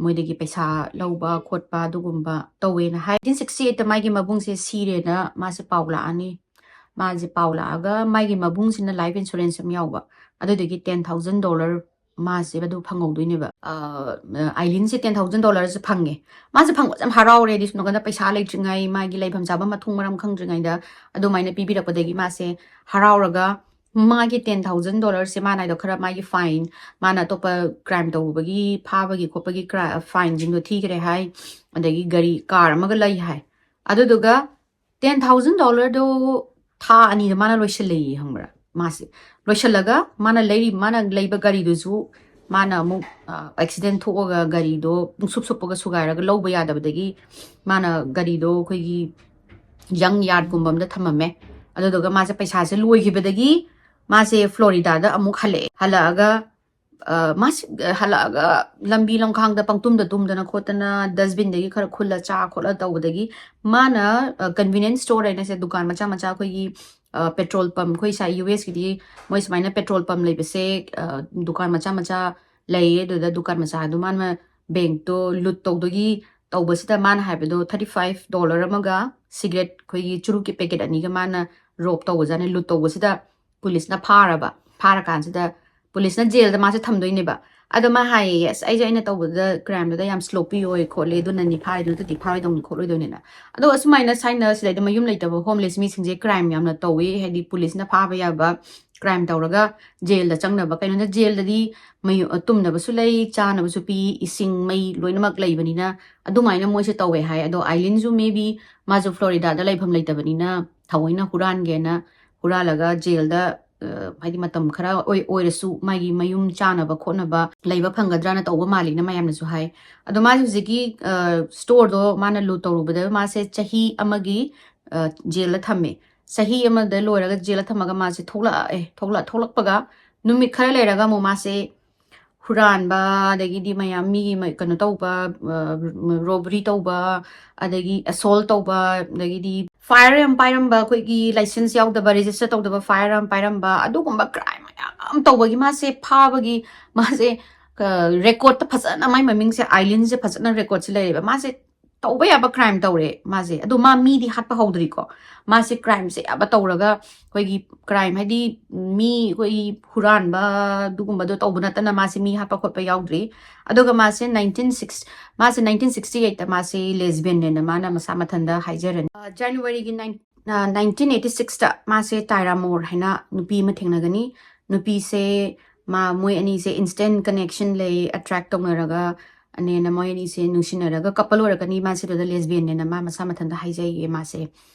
ꯃꯣꯏꯗꯒꯤ ꯄꯩꯁꯥ ꯂꯧꯕ ꯈꯣꯠꯄ ꯑꯗꯨꯒꯨꯝꯕ ꯇꯧꯋꯦꯅ ꯍꯥꯏ꯫ Nineteen sixty eightꯇ ꯃꯥꯒꯤ ꯃꯕꯨꯡꯁꯦ ꯁꯤꯔꯦꯅ ꯃꯥꯁꯦ ꯄꯥꯎ ꯂꯥꯛꯑꯅꯤ꯫ ꯃꯥꯁꯦ ꯄꯥꯎ ꯂꯥꯛꯑꯒ ꯃꯥꯒꯤ ꯃꯕꯨꯡꯁꯤꯅ life insurance ꯑꯃ ꯌꯥꯎꯕ, ꯑꯗꯨꯗꯒꯤ ten thousand dollar ꯃꯥꯁꯦ ꯑꯗꯨ ꯐꯪꯍꯧꯗꯣꯏꯅꯦꯕ꯫ ꯑ, ꯑꯥꯏꯂꯤꯟꯁꯦ ten thousand dollarꯁꯦ ꯐꯪꯉꯦ꯫ ꯃꯥꯁꯦ ꯐꯪꯕꯁꯦ ꯌꯥꯝ ꯍꯔꯥꯎꯔꯦ꯫ ꯍꯥꯏꯗꯤ ꯁꯣꯝ ꯅꯥꯀꯟꯗ ꯄꯩꯁꯥ ꯂꯩꯇ꯭ꯔꯤꯉꯩ, ꯃꯥꯒꯤ ꯂꯩꯐꯝ ꯆꯥꯐꯝ ꯃꯊꯣꯡ ꯃꯔꯝ ꯈꯪꯗ꯭ꯔꯤꯉꯩꯗ ꯑꯗꯨꯃꯥꯏꯅ ꯄꯤꯕꯤꯔꯛꯄꯗꯒꯤ ꯃꯥꯁꯦ ꯍꯔꯥꯎꯔꯒ ꯃꯥꯒꯤ ten thousand dollarꯁꯦ ꯃꯥꯅ ꯍꯥꯏꯗꯣ ꯈꯔ ꯃꯥꯒꯤ fine, ꯃꯥꯅ ꯑꯇꯣꯞꯄ crime ꯇꯧꯔꯨꯕꯒꯤ ꯐꯥꯕꯒꯤ ꯈꯣꯠꯄꯒꯤ cri-, fineꯁꯤꯡꯗꯣ ꯊꯤꯈ꯭ꯔꯦ ꯍꯥꯏ꯫ ꯑꯗꯒꯤ ꯒꯥꯔꯤ, car ꯑꯃꯒ ꯂꯩ ꯍꯥꯏ꯫ ꯑꯗꯨꯗꯨꯒ ten thousand dollarꯗꯣ ꯊꯥ ꯑꯅꯤꯗ ꯃꯥꯅ ꯂꯣꯏꯁꯤꯜꯂꯛꯏ, ꯈꯪꯕ꯭ꯔꯥ? ꯃꯥꯁꯦ ꯂꯣꯏꯁꯤꯜꯂꯒ ꯃꯥꯅ ꯂꯩꯔꯤ, ꯃꯥꯅ ꯂꯩꯕ ꯒꯥꯔꯤꯗꯨꯁꯨ ꯃꯥꯅ ꯑꯃꯨꯛ ꯑꯦꯛꯁꯤꯗꯦꯟ ꯊꯣꯛꯑꯒ ꯒꯥꯔꯤꯗꯣ ꯄꯨꯡꯁꯨꯞ ꯁꯨꯞꯄꯒ ꯁꯨꯒꯥꯏꯔꯒ ꯂꯧꯕ ꯌꯥꯗꯕꯗꯒꯤ ꯃꯥꯅ ꯒꯥꯔꯤꯗꯣ ꯑꯩꯈꯣꯏꯒꯤ ꯌꯪ ꯌꯥꯔꯠꯀꯨꯝꯕ ꯑꯃꯗ ꯊꯝꯃꯝꯃꯦ꯫ ꯑꯗꯨꯗꯨꯒ ꯃꯥꯁꯦ ꯄꯩꯁꯥꯁꯦ ꯂꯣꯏꯈꯤꯕꯗꯒꯤ ꯃꯥꯁꯦ ꯐ꯭ꯂꯣꯔꯤꯗꯥꯗ ꯑꯃꯨꯛ ꯍꯜꯂꯛꯑꯦ꯫ ꯍꯜꯂꯛꯑꯒ ꯃꯥꯁꯤ ꯍꯜꯂꯛꯑꯒ ꯂꯝꯕꯤ ꯂꯝꯈꯥꯡꯗ ꯄꯪꯇꯨꯝꯗ ꯇꯨꯝꯗꯅ ꯈꯣꯠꯇꯅ ꯗꯁꯕꯤꯟꯗꯒꯤ ꯈꯔ ꯈꯨꯜꯂ ꯆꯥ ꯈꯣꯠꯂ ꯇꯧꯕꯗꯒꯤ ꯃꯥꯅ ꯀꯟꯚꯤꯅꯤꯌꯟꯁ ꯁ꯭ꯇꯣꯔ ꯍꯥꯏꯅꯁꯦ, ꯗꯨꯀꯥꯟ ꯃꯆꯥ ꯃꯆꯥ, ꯑꯩꯈꯣꯏꯒꯤ ꯄꯦꯇ꯭ꯔꯣꯜ ꯄꯝ, ꯑꯩꯈꯣꯏ ꯁꯥꯏ ꯌꯨ ꯑꯦꯁꯀꯤꯗꯤ ꯃꯣꯏ ꯁꯨꯃꯥꯏꯅ ꯄꯦꯇ꯭ꯔꯣꯜ ꯄꯝ ꯂꯩꯕꯁꯦ, ꯗꯨꯀꯥꯟ ꯃꯆꯥ ꯃꯆꯥ ꯂꯩꯌꯦ꯫ ꯑꯗꯨꯗ ꯗꯨꯀꯥꯟ ꯃꯆꯥꯗꯣ ꯃꯥꯅ ꯕꯦꯡꯛꯇꯣ ꯂꯨꯠ ꯇꯧꯗꯣꯏꯒꯤ ꯇꯧꯕꯁꯤꯗ ꯃꯥꯅ ꯍꯥꯏꯕꯗꯣ ꯊꯥꯔꯇꯤ ꯐꯥꯏꯚ ꯗꯣꯂꯔ ꯑꯃꯒ ꯁꯤꯒꯔꯦꯠ ꯑꯩꯈꯣꯏꯒꯤ ꯆꯨꯔꯨꯞꯀꯤ ꯄꯦꯀꯦꯠ ꯑꯅꯤꯒ ꯃꯥꯅ ꯔꯣꯞ ꯇꯧꯕꯖꯥꯠꯅꯤ꯫ ꯂꯨꯠ ꯇꯧꯕꯁꯤꯗ ꯄꯨꯂꯤꯁꯅ ꯐꯥꯔꯕ꯫ ꯐꯥꯔꯀꯥꯟꯁꯤꯗ ꯄꯨꯂꯤꯁꯅ ꯖꯦꯜꯗ ꯃꯥꯁꯦ ꯊꯝꯗꯣꯏꯅꯦꯕ꯫ ꯑꯗꯣ ꯃꯥ ꯍꯥꯏꯌꯦ, "ꯑꯁ, ꯑꯩꯁꯦ ꯑꯩꯅ ꯇꯧꯕꯗ, ꯀ꯭ꯔꯥꯏꯝꯗꯨꯗ ꯌꯥꯝ ꯁ꯭ꯂꯣꯄꯤ ꯑꯣꯏ ꯈꯣꯠꯂꯦ, ꯑꯗꯨꯅꯅꯤ ꯐꯥꯔꯤꯗꯨ, ꯅꯠꯇ꯭ꯔꯗꯤ ꯐꯥꯔꯣꯏꯗꯧꯅꯤ ꯈꯣꯠꯂꯣꯏꯗꯧꯅꯤꯅ"꯫ ꯑꯗꯣ ꯑꯁꯨꯃꯥꯏꯅ ꯁꯥꯏꯅ ꯁꯤꯗꯩꯗ ꯃꯌꯨꯝ ꯂꯩꯇꯕ ꯍꯣꯝꯂꯦꯁ ꯃꯤꯁꯤꯡꯁꯦ ꯀ꯭ꯔꯥꯏꯝ ꯌꯥꯝꯅ ꯇꯧꯋꯤ, ꯍꯥꯏꯗꯤ ꯄꯨꯂꯤꯁꯅ ꯐꯥꯕ ꯌꯥꯕ ꯀ꯭ꯔꯥꯏꯝ ꯇꯧꯔꯒ ꯖꯦꯜꯗ ꯆꯪꯅꯕ꯫ ꯀꯩꯅꯣꯗ ꯖꯦꯜꯗꯗꯤ ꯃꯌꯨ-, ꯇꯨꯝꯅꯕꯁꯨ ꯂꯩ, ꯆꯥꯅꯕꯁꯨ ꯄꯤ, ꯏꯁꯤꯡ, ꯃꯩ ꯂꯣꯏꯅꯃꯛ ꯂꯩꯕꯅꯤꯅ ꯑꯗꯨꯃꯥꯏꯅ ꯃꯣꯏꯁꯦ ꯇꯧꯋꯦ ꯍꯥꯏ꯫ ꯑꯗꯣ ꯑꯥꯏꯂꯤꯟꯁꯨ maybe ꯃꯥꯁꯨ ꯐ꯭ꯂꯣꯔꯤꯗꯥꯗ ꯂꯩꯐꯝ ꯂꯩꯇꯕꯅꯤꯅ ꯊꯑꯣꯏꯅ ꯍꯨꯔꯥꯟꯒꯦꯅ ꯍꯨꯔꯥꯜꯂꯒ ꯖꯦꯜꯗ, ꯑ, ꯍꯥꯏꯗꯤ ꯃꯇꯝ ꯈꯔ ꯑꯣꯏ-, ꯑꯣꯏꯔꯁꯨ ꯃꯥꯒꯤ ꯃꯌꯨꯝ ꯆꯥꯅꯕ ꯈꯣꯠꯅꯕ ꯂꯩꯕ ꯐꯪꯒꯗ꯭ꯔꯥꯅ ꯇꯧꯕ ꯃꯥꯜꯂꯤꯅ ꯃꯌꯥꯝꯅꯁꯨ ꯍꯥꯏ꯫ ꯑꯗꯣ ꯃꯥꯁꯦ ꯍꯧꯖꯤꯛꯀꯤ, ꯑ, ꯁ꯭ꯇꯣꯔꯗꯣ ꯃꯥꯅ ꯂꯨꯠ ꯇꯧꯔꯨꯕꯗ ꯃꯥꯁꯦ ꯆꯍꯤ ꯑꯃꯒꯤ, ꯑ, ꯖꯦꯜꯗ ꯊꯝꯃꯦ꯫ ꯆꯍꯤ ꯑꯃꯗ ꯂꯣꯏꯔꯒ ꯖꯦꯜꯗ ꯊꯝꯃꯒ ꯃꯥꯁꯦ ꯊꯣꯛꯂꯛꯑꯦ꯫ ꯊꯣꯛꯂꯛ-, ꯊꯣꯛꯂꯛꯄꯒ ꯅꯨꯃꯤꯠ ꯈꯔ ꯂꯩꯔꯒ ꯑꯃꯨꯛ ꯃꯥꯁꯦ ꯍꯨꯔꯥꯟꯕ, ꯑꯗꯒꯤꯗꯤ ꯃꯌꯥꯝ ꯃꯤꯒꯤ ꯃ-, ꯀꯩꯅꯣ ꯇꯧꯕ, ꯑ, ꯔꯣꯕꯔꯤ ꯇꯧꯕ, ꯑꯗꯒꯤ ꯑꯦꯁꯣꯜ ꯇꯧꯕ, ꯑꯗꯒꯤꯗꯤ ꯐꯥꯏꯌꯔ ꯌꯥꯝ ꯄꯥꯏꯔꯝꯕ, ꯑꯩꯈꯣꯏꯒꯤ ꯂꯥꯏꯁꯦꯟꯁ ꯌꯥꯎꯗꯕ, ꯔꯦꯖꯤꯁꯇꯔ ꯇꯧꯗꯕ ꯐꯥꯏꯌꯔ ꯌꯥꯝ ꯄꯥꯏꯔꯝꯕ, ꯑꯗꯨꯒꯨꯝꯕ ꯀ꯭ꯔꯥꯏꯝ ꯃꯌꯥꯝ ꯇꯧꯕꯒꯤ ꯃꯥꯁꯦ ꯐꯥꯕꯒꯤ, ꯃꯥꯁꯦ, ꯑ, ꯔꯦꯀꯣꯔꯠꯇ ꯐꯖꯅ, ꯃꯥꯏ ꯃꯃꯤꯡꯁꯦ, ꯑꯥꯏꯂꯤꯟꯁꯦ ꯐꯖꯅ ꯔꯦꯀꯣꯔꯠꯁꯦ ꯂꯩꯔꯦꯕ꯫ ꯃꯥꯁꯦ ꯇꯧꯕ ꯌꯥꯕ ꯀ꯭ꯔꯥꯏꯝ ꯇꯧꯔꯦ ꯃꯥꯁꯦ꯫ ꯑꯗꯣ ꯃꯥ ꯃꯤꯗꯤ ꯍꯥꯠꯄ ꯍꯧꯗ꯭ꯔꯤꯀꯣ꯫ ꯃꯥꯁꯦ ꯀ꯭ꯔꯥꯏꯝꯁꯦ ꯑꯌꯥꯝꯕ ꯇꯧꯔꯒ, ꯑꯩꯈꯣꯏꯒꯤ ꯀ꯭ꯔꯥꯏꯝ ꯍꯥꯏꯗꯤ ꯃꯤ, ꯑꯩꯈꯣꯏꯒꯤ ꯍꯨꯔꯥꯟꯕ ꯑꯗꯨꯒꯨꯝꯕꯗꯣ ꯇꯧꯕ ꯅꯠꯇꯅ ꯃꯥꯁꯦ ꯃꯤ ꯍꯥꯠꯄ ꯈꯣꯠꯄ ꯌꯥꯎꯗ꯭ꯔꯤ꯫ ꯑꯗꯨꯒ ꯃꯥꯁꯦ ꯅꯥꯏꯟꯇꯤꯟ ꯁꯤꯛꯁ, ꯃꯥꯁꯦ ꯅꯥꯏꯟꯇꯤꯟ ꯁꯤꯛꯁꯇꯤ ꯑꯩꯠꯇ ꯃꯥꯁꯦ ꯂꯦꯁꯕꯤꯌꯟꯅꯦꯅ ꯃꯥꯅ ꯃꯁꯥ ꯃꯊꯟꯇ ꯍꯥꯏꯖꯔꯅꯤ꯫ ꯑ, ꯖꯅꯋꯥꯔꯤꯒꯤ ꯅꯥꯏꯟ-, ꯑ, ꯅꯥꯏꯟꯇꯤꯟ ꯑꯩꯠꯇꯤ ꯁꯤꯛꯁꯇ ꯃꯥꯁꯦ ꯇꯥꯏꯔꯥ ꯃꯣꯔ ꯍꯥꯏꯅ ꯅꯨꯄꯤ ꯑꯃ ꯊꯦꯡꯅꯒꯅꯤ꯫ ꯅꯨꯄꯤꯁꯦ ꯃꯥ, ꯃꯣꯏ ꯑꯅꯤꯁꯦ instant connection ꯂꯩ, ꯑꯦꯇ꯭ꯔꯦꯛ ꯇꯧꯅꯔꯒ, ꯑꯅꯦꯅ ꯃꯣꯏ ꯑꯅꯤꯁꯦ ꯅꯨꯡꯁꯤꯅꯔꯒ ꯀꯄꯜ ꯑꯣꯏꯔꯛꯀꯅꯤ꯫ ꯃꯥꯁꯦ ꯑꯗꯨꯗ ꯂꯦꯁꯕꯤꯌꯟꯅꯦꯅ ꯃꯥ ꯃꯁꯥ ꯃꯊꯟꯇ ꯍꯥꯏꯖꯩꯌꯦ ꯃꯥꯁꯦ꯫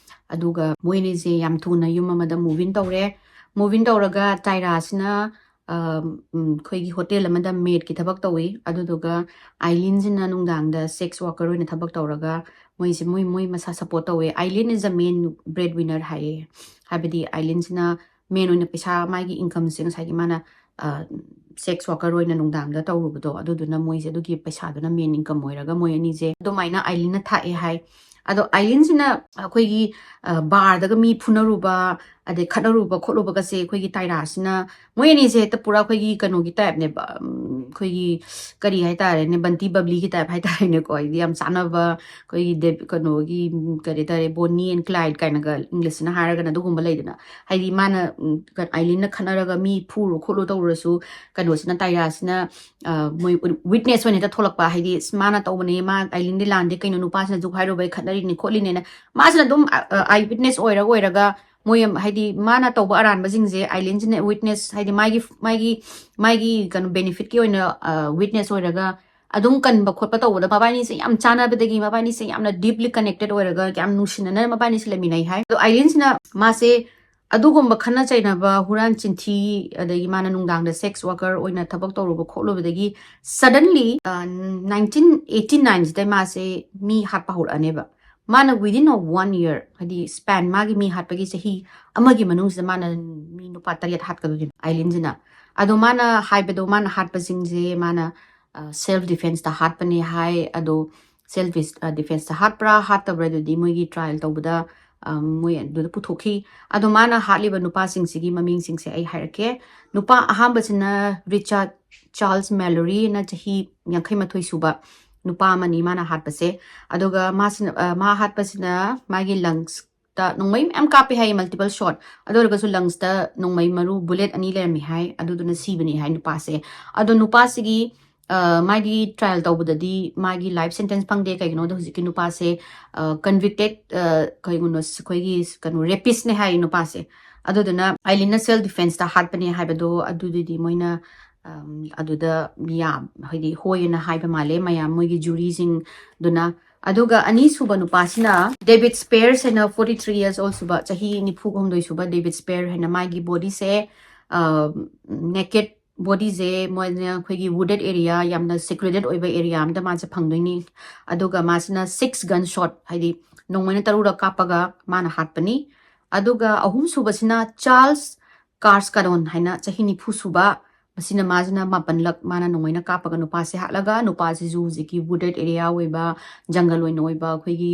ꯑꯗꯨꯒ ꯃꯣꯏ ꯑꯅꯤꯁꯦ ꯌꯥꯝ ꯊꯨꯅ ꯌꯨꯝ ꯑꯃꯗ ꯃꯨꯚ ꯏꯟ ꯇꯧꯔꯦ꯫ ꯃꯨꯚ ꯏꯟ ꯇꯧꯔꯒ ꯇꯥꯏꯔꯥꯁꯤꯅ ꯑꯩꯈꯣꯏꯒꯤ ꯍꯣꯇꯦꯜ ꯑꯃꯗ ꯃꯦꯠꯀꯤ ꯊꯕꯛ ꯇꯧꯏ꯫ ꯑꯗꯨꯗꯨꯒ ꯑꯥꯏꯂꯤꯟꯁꯤꯅ ꯅꯨꯡꯗꯥꯡꯗ ꯁꯦꯛꯁ ꯋꯥꯀꯔ ꯑꯣꯏꯅ ꯊꯕꯛ ꯇꯧꯔꯒ ꯃꯣꯏꯁꯦ ꯃꯣꯏ ꯃꯣꯏ ꯃꯁꯥ ꯁꯞꯄꯣꯔꯠ ꯇꯧꯋꯦ꯫ ꯑꯥꯏꯂꯤꯟ is the main bread winner ꯍꯥꯏꯌꯦ꯫ ꯍꯥꯏꯕꯗꯤ ꯑꯥꯏꯂꯤꯟꯁꯤꯅ ꯃꯦꯟ ꯑꯣꯏꯅ ꯄꯩꯁꯥ, ꯃꯥꯒꯤ ꯏꯟꯀꯝꯁꯦ ꯉꯁꯥꯏꯒꯤ ꯃꯥꯅ ꯁꯦꯛꯁ ꯋꯥꯀꯔ ꯑꯣꯏꯅ ꯅꯨꯡꯗꯥꯡꯗ ꯇꯧꯔꯨꯕꯗꯣ, ꯑꯗꯨꯗꯨꯅ ꯃꯣꯏꯁꯦ ꯑꯗꯨꯒꯤ ꯄꯩꯁꯥꯗꯨꯅ ꯃꯦꯟ ꯏꯟꯀꯝ ꯑꯣꯏꯔꯒ ꯃꯣꯏ ꯑꯅꯤꯁꯦ ꯑꯗꯨꯃꯥꯏꯅ ꯑꯥꯏꯂꯤꯟꯅ ꯊꯥꯛꯑꯦ ꯍꯥꯏ꯫ ꯑꯗꯣ ꯑꯥꯏꯂꯤꯟꯁꯤꯅ ꯑꯩꯈꯣꯏꯒꯤ ꯕꯥꯔꯗꯒ ꯃꯤ ꯐꯨꯅꯔꯨꯕ, ꯑꯗꯩ ꯈꯠꯅꯔꯨꯕ ꯈꯣꯠꯂꯨꯕꯒꯁꯦ ꯑꯩꯈꯣꯏꯒꯤ ꯇꯥꯏꯔꯥꯁꯤꯅ, ꯃꯣꯏ ꯑꯅꯤꯁꯦ ꯍꯦꯛꯇ ꯄꯨꯔꯥ ꯑꯩꯈꯣꯏꯒꯤ ꯀꯩꯅꯣꯒꯤ ꯇꯥꯏꯞꯅꯦꯕ, ꯑꯩꯈꯣꯏꯒꯤ ꯀꯔꯤ ꯍꯥꯏꯇꯥꯔꯦꯅꯦ, ꯕꯟꯇꯤ ꯕꯕ꯭ꯂꯤꯒꯤ ꯇꯥꯏꯞ ꯍꯥꯏꯇꯥꯔꯦꯅꯦꯀꯣ꯫ ꯍꯥꯏꯗꯤ ꯌꯥꯝ ꯆꯥꯟꯅꯕ ꯑꯩꯈꯣꯏꯒꯤ ꯀꯩꯅꯣꯒꯤ ꯀꯔꯤ ꯍꯥꯏꯇꯥꯔꯦ, ꯕꯣꯅꯤ ꯑꯦꯟ ꯀ꯭ꯂꯥꯏꯠ ꯀꯥꯏꯅꯒ ꯏꯪꯂꯤꯁꯁꯤꯅ ꯍꯥꯏꯔꯒꯅ ꯑꯗꯨꯒꯨꯝꯕ ꯂꯩꯗꯅ꯫ ꯍꯥꯏꯗꯤ ꯃꯥꯅ ꯑꯥꯏꯂꯤꯟꯅ ꯈꯠꯅꯔꯒ ꯃꯤ ꯐꯨꯔꯨ ꯈꯣꯠꯂꯨ ꯇꯧꯔꯨꯔꯁꯨ ꯀꯩꯅꯣꯁꯤꯅ, ꯇꯥꯏꯔꯥꯁꯤꯅ ꯃꯣꯏ ꯋꯤꯠꯅꯦꯁ ꯑꯣꯏꯅ ꯍꯦꯛꯇ ꯊꯣꯛꯂꯛꯄ, ꯍꯥꯏꯗꯤ "ꯃꯥꯅ ꯇꯧꯕꯅꯦ, ꯃꯥ ꯑꯥꯏꯂꯤꯟꯗꯤ ꯂꯥꯟꯗꯦ, ꯀꯩꯅꯣ ꯅꯨꯄꯥꯁꯤꯅ ꯑꯗꯨ ꯍꯥꯏꯔꯨꯕꯩ ꯈꯠꯅꯔꯤꯅꯦ ꯈꯣꯠꯂꯤꯅꯦꯅ", ꯃꯥꯁꯤꯅ ꯑꯗꯨꯝ ꯑꯥꯏ ꯋꯤꯠꯅꯦꯁ ꯑꯣꯏꯔꯒ ꯑꯣꯏꯔꯒ ꯃꯣꯏ ꯍꯥꯏꯗꯤ ꯃꯥꯅ ꯇꯧꯕ ꯑꯔꯥꯟꯕꯁꯤꯡꯁꯦ ꯑꯥꯏꯂꯤꯟꯁꯤꯅ ꯋꯤꯠꯅꯦꯁ, ꯍꯥꯏꯗꯤ ꯃꯥꯒꯤ ꯃꯥꯒꯤ ꯃꯥꯒꯤ ꯀꯩꯅꯣ ꯕꯦꯅꯤꯐꯤꯠꯀꯤ ꯑꯣꯏꯅ ꯋꯤꯠꯅꯦꯁ ꯑꯣꯏꯔꯒ ꯑꯗꯨꯝ ꯀꯟꯕ ꯈꯣꯠꯄ ꯇꯧꯕꯗ ꯃꯕꯥꯅꯤꯁꯦ ꯌꯥꯝ ꯆꯥꯟꯅꯕꯗꯒꯤ ꯃꯕꯥꯅꯤꯁꯦ ꯌꯥꯝꯅ ꯗꯤꯞꯂꯤ ꯀꯅꯦꯛꯇꯦꯠ ꯑꯣꯏꯔꯒ ꯌꯥꯝ ꯅꯨꯡꯁꯤꯅꯅ ꯃꯕꯥꯅꯤꯁꯦ ꯂꯩꯃꯤꯟꯅꯩ ꯍꯥꯏ꯫ ꯑꯗꯣ ꯑꯥꯏꯂꯤꯟꯁꯤꯅ ꯃꯥꯁꯦ ꯑꯗꯨꯒꯨꯝꯕ ꯈꯠꯅ ꯆꯩꯅꯕ, ꯍꯨꯔꯥꯟ ꯆꯤꯟꯊꯤ, ꯑꯗꯒꯤ ꯃꯥꯅ ꯅꯨꯡꯗꯥꯡꯗ ꯁꯦꯛꯁ ꯋꯥꯀꯔ ꯑꯣꯏꯅ ꯊꯕꯛ ꯇꯧꯔꯨꯕ ꯈꯣꯠꯂꯨꯕꯗꯒꯤ suddenly nineteen eighty nineꯁꯤꯗ ꯃꯥꯁꯦ ꯃꯤ ꯍꯥꯠꯄ ꯍꯧꯔꯛꯑꯅꯦꯕ꯫ ꯃꯥꯅ within a one year, ꯍꯥꯏꯗꯤ ꯁ꯭ꯄꯦꯟ, ꯃꯥꯒꯤ ꯃꯤ ꯍꯥꯠꯄꯒꯤ ꯆꯍꯤ ꯑꯃꯒꯤ ꯃꯅꯨꯡꯁꯤꯗ ꯃꯥꯅ ꯃꯤ ꯅꯨꯄꯥ ꯇꯔꯦꯠ ꯍꯥꯠꯀꯗꯣꯏꯅꯦ ꯑꯥꯏꯂꯤꯟꯁꯤꯅ꯫ ꯑꯗꯣ ꯃꯥꯅ ꯍꯥꯏꯕꯗꯣ, ꯃꯥꯅ ꯍꯥꯠꯄꯁꯤꯡꯁꯦ ꯃꯥꯅ ꯁꯦꯜꯐ ꯗꯤꯐꯦꯟꯁꯇ ꯍꯥꯠꯄꯅꯦ ꯍꯥꯏ꯫ ꯑꯗꯣ ꯁꯦꯜꯐ ꯗꯤꯐꯦꯟꯁꯇ ꯍꯥꯠꯄ꯭ꯔꯥ ꯍꯥꯠꯇꯕ꯭ꯔꯥ ꯑꯗꯨꯗꯤ ꯃꯣꯏꯒꯤ ꯇ꯭ꯔꯥꯏꯜ ꯇꯧꯕꯗ ꯃꯣꯏ ꯑꯗꯨꯗ ꯄꯨꯊꯣꯛꯈꯤ꯫ ꯑꯗꯣ ꯃꯥꯅ ꯍꯥꯠꯂꯤꯕ ꯅꯨꯄꯥꯁꯤꯡꯁꯤꯒꯤ ꯃꯃꯤꯡꯁꯤꯡꯁꯦ ꯑꯩ ꯍꯥꯏꯔꯛꯀꯦ꯫ ꯅꯨꯄꯥ ꯑꯍꯥꯟꯕꯁꯤꯅ ꯔꯤꯆꯥꯔꯗ ꯆꯥꯔꯜꯁ ꯃꯦꯂꯣꯔꯤꯅ, ꯆꯍꯤ ꯌꯥꯡꯈꯩ ꯃꯥꯊꯣꯏ ꯁꯨꯕ ꯅꯨꯄꯥ ꯑꯃꯅꯤ ꯃꯥꯅ ꯍꯥꯠꯄꯁꯦ꯫ ꯑꯗꯨꯒ ꯃꯥꯁꯤꯅ, ꯑ, ꯃꯥ ꯍꯥꯠꯄꯁꯤꯅ ꯃꯥꯒꯤ ꯂꯪꯁꯇ ꯅꯣꯡꯃꯩ ꯃꯌꯥꯝ ꯀꯥꯞꯄꯦ ꯍꯥꯏꯌꯦ, ꯃꯜꯇꯤꯄꯜ ꯁꯣꯠ꯫ ꯑꯗꯨ ꯑꯣꯏꯔꯒꯁꯨ ꯂꯪꯁꯇ ꯅꯣꯡꯃꯩ ꯃꯔꯨ, ꯕꯨꯂꯦꯠ ꯑꯅꯤ ꯂꯩꯔꯝꯃꯤ ꯍꯥꯏ, ꯑꯗꯨꯗꯨꯅ ꯁꯤꯕꯅꯤ ꯍꯥꯏ ꯅꯨꯄꯥꯁꯦ꯫ ꯑꯗꯣ ꯅꯨꯄꯥꯁꯤꯒꯤ, ꯑ, ꯃꯥꯒꯤ ꯇ꯭ꯔꯥꯏꯜ ꯇꯧꯕꯗꯗꯤ ꯃꯥꯒꯤ ꯂꯥꯏꯐ ꯁꯦꯟꯇꯦꯟꯁ ꯐꯪꯗꯦ꯫ ꯀꯩꯒꯤꯅꯣꯗ ꯍꯧꯖꯤꯛꯀꯤ ꯅꯨꯄꯥꯁꯦ, ꯑ, ꯀꯟꯚꯤꯛꯇꯦꯠ, ꯑ, ꯀꯩꯅꯣ, ꯑꯩꯈꯣꯏꯒꯤ ꯀꯩꯅꯣ, ꯔꯦꯄꯤꯁꯅꯦ ꯍꯥꯏ ꯅꯨꯄꯥꯁꯦ꯫ ꯑꯗꯨꯗꯨꯅ ꯑꯥꯏꯂꯤꯟꯅ ꯁꯦꯜꯐ ꯗꯤꯐꯦꯟꯁꯇ ꯍꯥꯠꯄꯅꯦ ꯍꯥꯏꯕꯗꯣ ꯑꯗꯨꯗꯨꯗꯤ ꯃꯣꯏꯅ, ꯑꯝ, ꯑꯗꯨꯗ ꯌꯥꯝ, ꯍꯥꯏꯗꯤ, ꯍꯣꯏ ꯑꯅ ꯍꯥꯏꯕ ꯃꯥꯜꯂꯦ ꯃꯌꯥꯝ ꯃꯣꯏꯒꯤ ꯖꯨꯔꯤꯁꯤꯡꯗꯨꯅ꯫ ꯑꯗꯨꯒ ꯑꯅꯤꯁꯨꯕ ꯅꯨꯄꯥꯁꯤꯅ ꯗꯦꯕꯤꯠ ꯁ꯭ꯄꯦꯌꯔꯁ ꯍꯥꯏꯅ, forty three years old ꯁꯨꯕ, ꯆꯍꯤ ꯅꯤꯐꯨ ꯍꯨꯝꯗꯣꯏ ꯁꯨꯕ ꯗꯦꯕꯤꯠ ꯁ꯭ꯄꯦꯌꯔ ꯍꯥꯏꯅ, ꯃꯥꯒꯤ ꯕꯣꯗꯤꯁꯦ, ꯅꯦꯀꯦꯠ ꯕꯣꯗꯤꯁꯦ ꯃꯣꯏꯅ ꯑꯩꯈꯣꯏꯒꯤ ꯋꯨꯗꯦꯠ ꯑꯦꯔꯤꯌꯥ, ꯌꯥꯝꯅ ꯁꯦꯀ꯭ꯂꯨꯗꯦꯠ ꯑꯣꯏꯕ ꯑꯦꯔꯤꯌꯥ ꯑꯃꯗ ꯃꯥꯁꯦ ꯐꯪꯗꯣꯏꯅꯤ꯫ ꯑꯗꯨꯒ ꯃꯥꯁꯤꯅ ꯁꯤꯛꯁ ꯒꯟ ꯁꯣꯠ, ꯍꯥꯏꯗꯤ ꯅꯣꯡꯃꯩꯅ ꯇꯔꯨꯛꯔꯛ ꯀꯥꯞꯄꯒ ꯃꯥꯅ ꯍꯥꯠꯄꯅꯤ꯫ ꯑꯗꯨꯒ ꯑꯍꯨꯝꯁꯨꯕꯁꯤꯅ ꯆꯥꯔꯜꯁ ꯀꯥꯔꯁꯀꯥꯗꯣꯟ ꯍꯥꯏꯅ, ꯆꯍꯤ ꯅꯤꯐꯨ ꯁꯨꯕ, ꯃꯁꯤꯅ, ꯃꯥꯁꯤꯅ ꯃꯥꯄꯟꯂꯛ ꯃꯥꯅ ꯅꯣꯡꯃꯩꯅ ꯀꯥꯞꯄꯒ ꯅꯨꯄꯥꯁꯦ ꯍꯥꯠꯂꯒ, ꯅꯨꯄꯥꯁꯤꯁꯨ ꯍꯧꯖꯤꯛꯀꯤ ꯋꯨꯗꯦꯠ ꯑꯦꯔꯤꯌꯥ ꯑꯣꯏꯕ, ꯖꯪꯒꯜ ꯑꯣꯏꯅ ꯑꯣꯏꯕ, ꯑꯩꯈꯣꯏꯒꯤ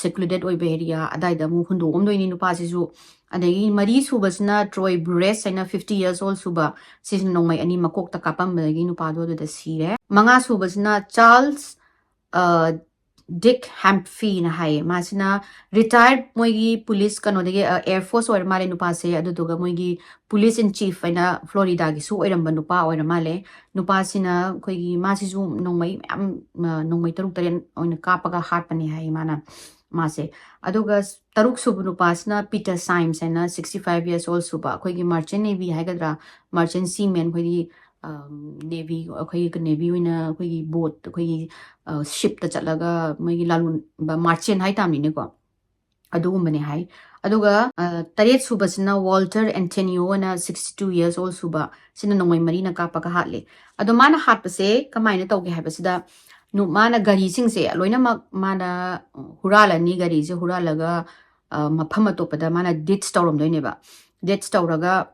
ꯁꯦꯀ꯭ꯂꯨꯗꯦꯠ ꯑꯣꯏꯕ ꯑꯦꯔꯤꯌꯥ ꯑꯗꯥꯏꯗ ꯑꯃꯨꯛ ꯍꯨꯟꯗꯣꯛꯑꯝꯗꯣꯏꯅꯤ ꯅꯨꯄꯥꯁꯤꯁꯨ꯫ ꯑꯗꯒꯤ ꯃꯔꯤ ꯁꯨꯕꯁꯤꯅ ꯇ꯭ꯔꯣꯏ ꯕ꯭ꯔꯦꯁ ꯍꯥꯏꯅ, ꯐꯤꯐꯇꯤ ꯌꯔꯁ ꯑꯣꯜ ꯁꯨꯕ, ꯁꯤꯁꯤꯅ ꯅꯣꯡꯃꯩ ꯑꯅꯤ ꯃꯀꯣꯛꯇ ꯀꯥꯞꯄꯝꯕꯗꯒꯤ ꯅꯨꯄꯥꯗꯣ ꯑꯗꯨꯗ ꯁꯤꯔꯦ꯫ ꯃꯉꯥ ꯁꯨꯕꯁꯤꯅ ꯆꯥꯔꯜꯁ, ꯑ, ꯗꯤꯛ ꯍꯦꯝꯐꯤꯅ ꯍꯥꯏꯌꯦ꯫ ꯃꯥꯁꯤꯅ ꯔꯤꯇꯥꯌꯔ, ꯃꯣꯏꯒꯤ ꯄꯨꯂꯤꯁ ꯀꯩꯅꯣꯗꯒꯤ, ꯑ, ꯑꯦꯌꯔ ꯐꯣꯔꯁ ꯑꯣꯏꯔ ꯃꯥꯜꯂꯦ ꯅꯨꯄꯥꯁꯦ꯫ ꯑꯗꯨꯗꯨꯒ ꯃꯣꯏꯒꯤ ꯄꯨꯂꯤꯁ ꯏꯟ ꯆꯤꯐ ꯍꯥꯏꯅ ꯐ꯭ꯂꯣꯔꯤꯗꯥꯒꯤꯁꯨ ꯑꯣꯏꯔꯝꯕ ꯅꯨꯄꯥ ꯑꯣꯏꯔ ꯃꯥꯜꯂꯦ꯫ ꯅꯨꯄꯥꯁꯤꯅ ꯑꯩꯈꯣꯏꯒꯤ, ꯃꯥꯁꯤꯁꯨ ꯅꯣꯡꯃꯩ ꯃꯌꯥꯝ, ꯑ, ꯅꯣꯡꯃꯩ ꯇꯔꯨꯛ ꯇꯔꯦꯠ ꯑꯣꯏꯅ ꯀꯥꯞꯄꯒ ꯍꯥꯠꯄꯅꯦ ꯍꯥꯏꯌꯦ ꯃꯥꯅ, ꯃꯥꯁꯦ꯫ ꯑꯗꯨꯒ ꯇꯔꯨꯛ ꯁꯨꯕ ꯅꯨꯄꯥꯁꯤꯅ ꯄꯤꯇꯔ ꯁꯥꯏꯝꯁ ꯍꯥꯏꯅ, ꯁꯤꯛꯁꯇꯤ ꯐꯥꯏꯚ ꯌꯔꯁ ꯑꯣꯜ ꯁꯨꯕ, ꯑꯩꯈꯣꯏꯒꯤ ꯃꯥꯔꯆꯦꯟ ꯅꯦꯚꯤ ꯍꯥꯏꯒꯗ꯭ꯔꯥ, ꯃꯥꯔꯆꯦꯟ ꯁꯤꯃꯦꯟ, ꯑꯩꯈꯣꯏꯒꯤ, ꯑꯝ, ꯅꯦꯚꯤ, ꯑꯩꯈꯣꯏꯒꯤ ꯅꯦꯚꯤ ꯑꯣꯏꯅ ꯑꯩꯈꯣꯏꯒꯤ ꯕꯣꯠ, ꯑꯩꯈꯣꯏꯒꯤ, ꯑ, ꯁꯤꯞꯇ ꯆꯠꯂꯒ ꯃꯣꯏꯒꯤ ꯂꯥꯂꯣꯟꯕ, ꯃꯥꯔꯆꯦꯟ ꯍꯥꯏ ꯇꯥꯕꯅꯤꯅꯦꯀꯣ, ꯑꯗꯨꯒꯨꯝꯕꯅꯦ ꯍꯥꯏ꯫ ꯑꯗꯨꯒ, ꯑ, ꯇꯔꯦꯠ ꯁꯨꯕꯁꯤꯅ ꯋꯥꯜꯇꯔ ꯑꯦꯟꯊꯦꯅꯤꯌꯣ ꯑꯅ, ꯁꯤꯛꯁꯇꯤ ꯇꯨ ꯌꯔꯁ ꯑꯣꯜ ꯁꯨꯕ, ꯁꯤꯅ ꯅꯣꯡꯃꯩ ꯃꯔꯤꯅ ꯀꯥꯞꯄꯒ ꯍꯥꯠꯂꯦ꯫ ꯑꯗꯣ ꯃꯥꯅ ꯍꯥꯠꯄꯁꯦ ꯀꯃꯥꯏꯅ ꯇꯧꯒꯦ ꯍꯥꯏꯕꯁꯤꯗ, ꯅꯨ-, ꯃꯥꯅ ꯒꯥꯔꯤꯁꯤꯡꯁꯦ ꯂꯣꯏꯅꯃꯛ ꯃꯥꯅ ꯍꯨꯔꯥꯜꯂꯅꯤ, ꯒꯥꯔꯤꯁꯦ ꯍꯨꯔꯥꯜꯂꯒ, ꯑ, ꯃꯐꯝ ꯑꯇꯣꯞꯄꯗ ꯃꯥꯅ ꯗꯤꯠꯁ ꯇꯧꯔꯝꯗꯣꯏꯅꯦꯕ꯫ ꯗꯤꯠꯁ ꯇꯧꯔꯒ,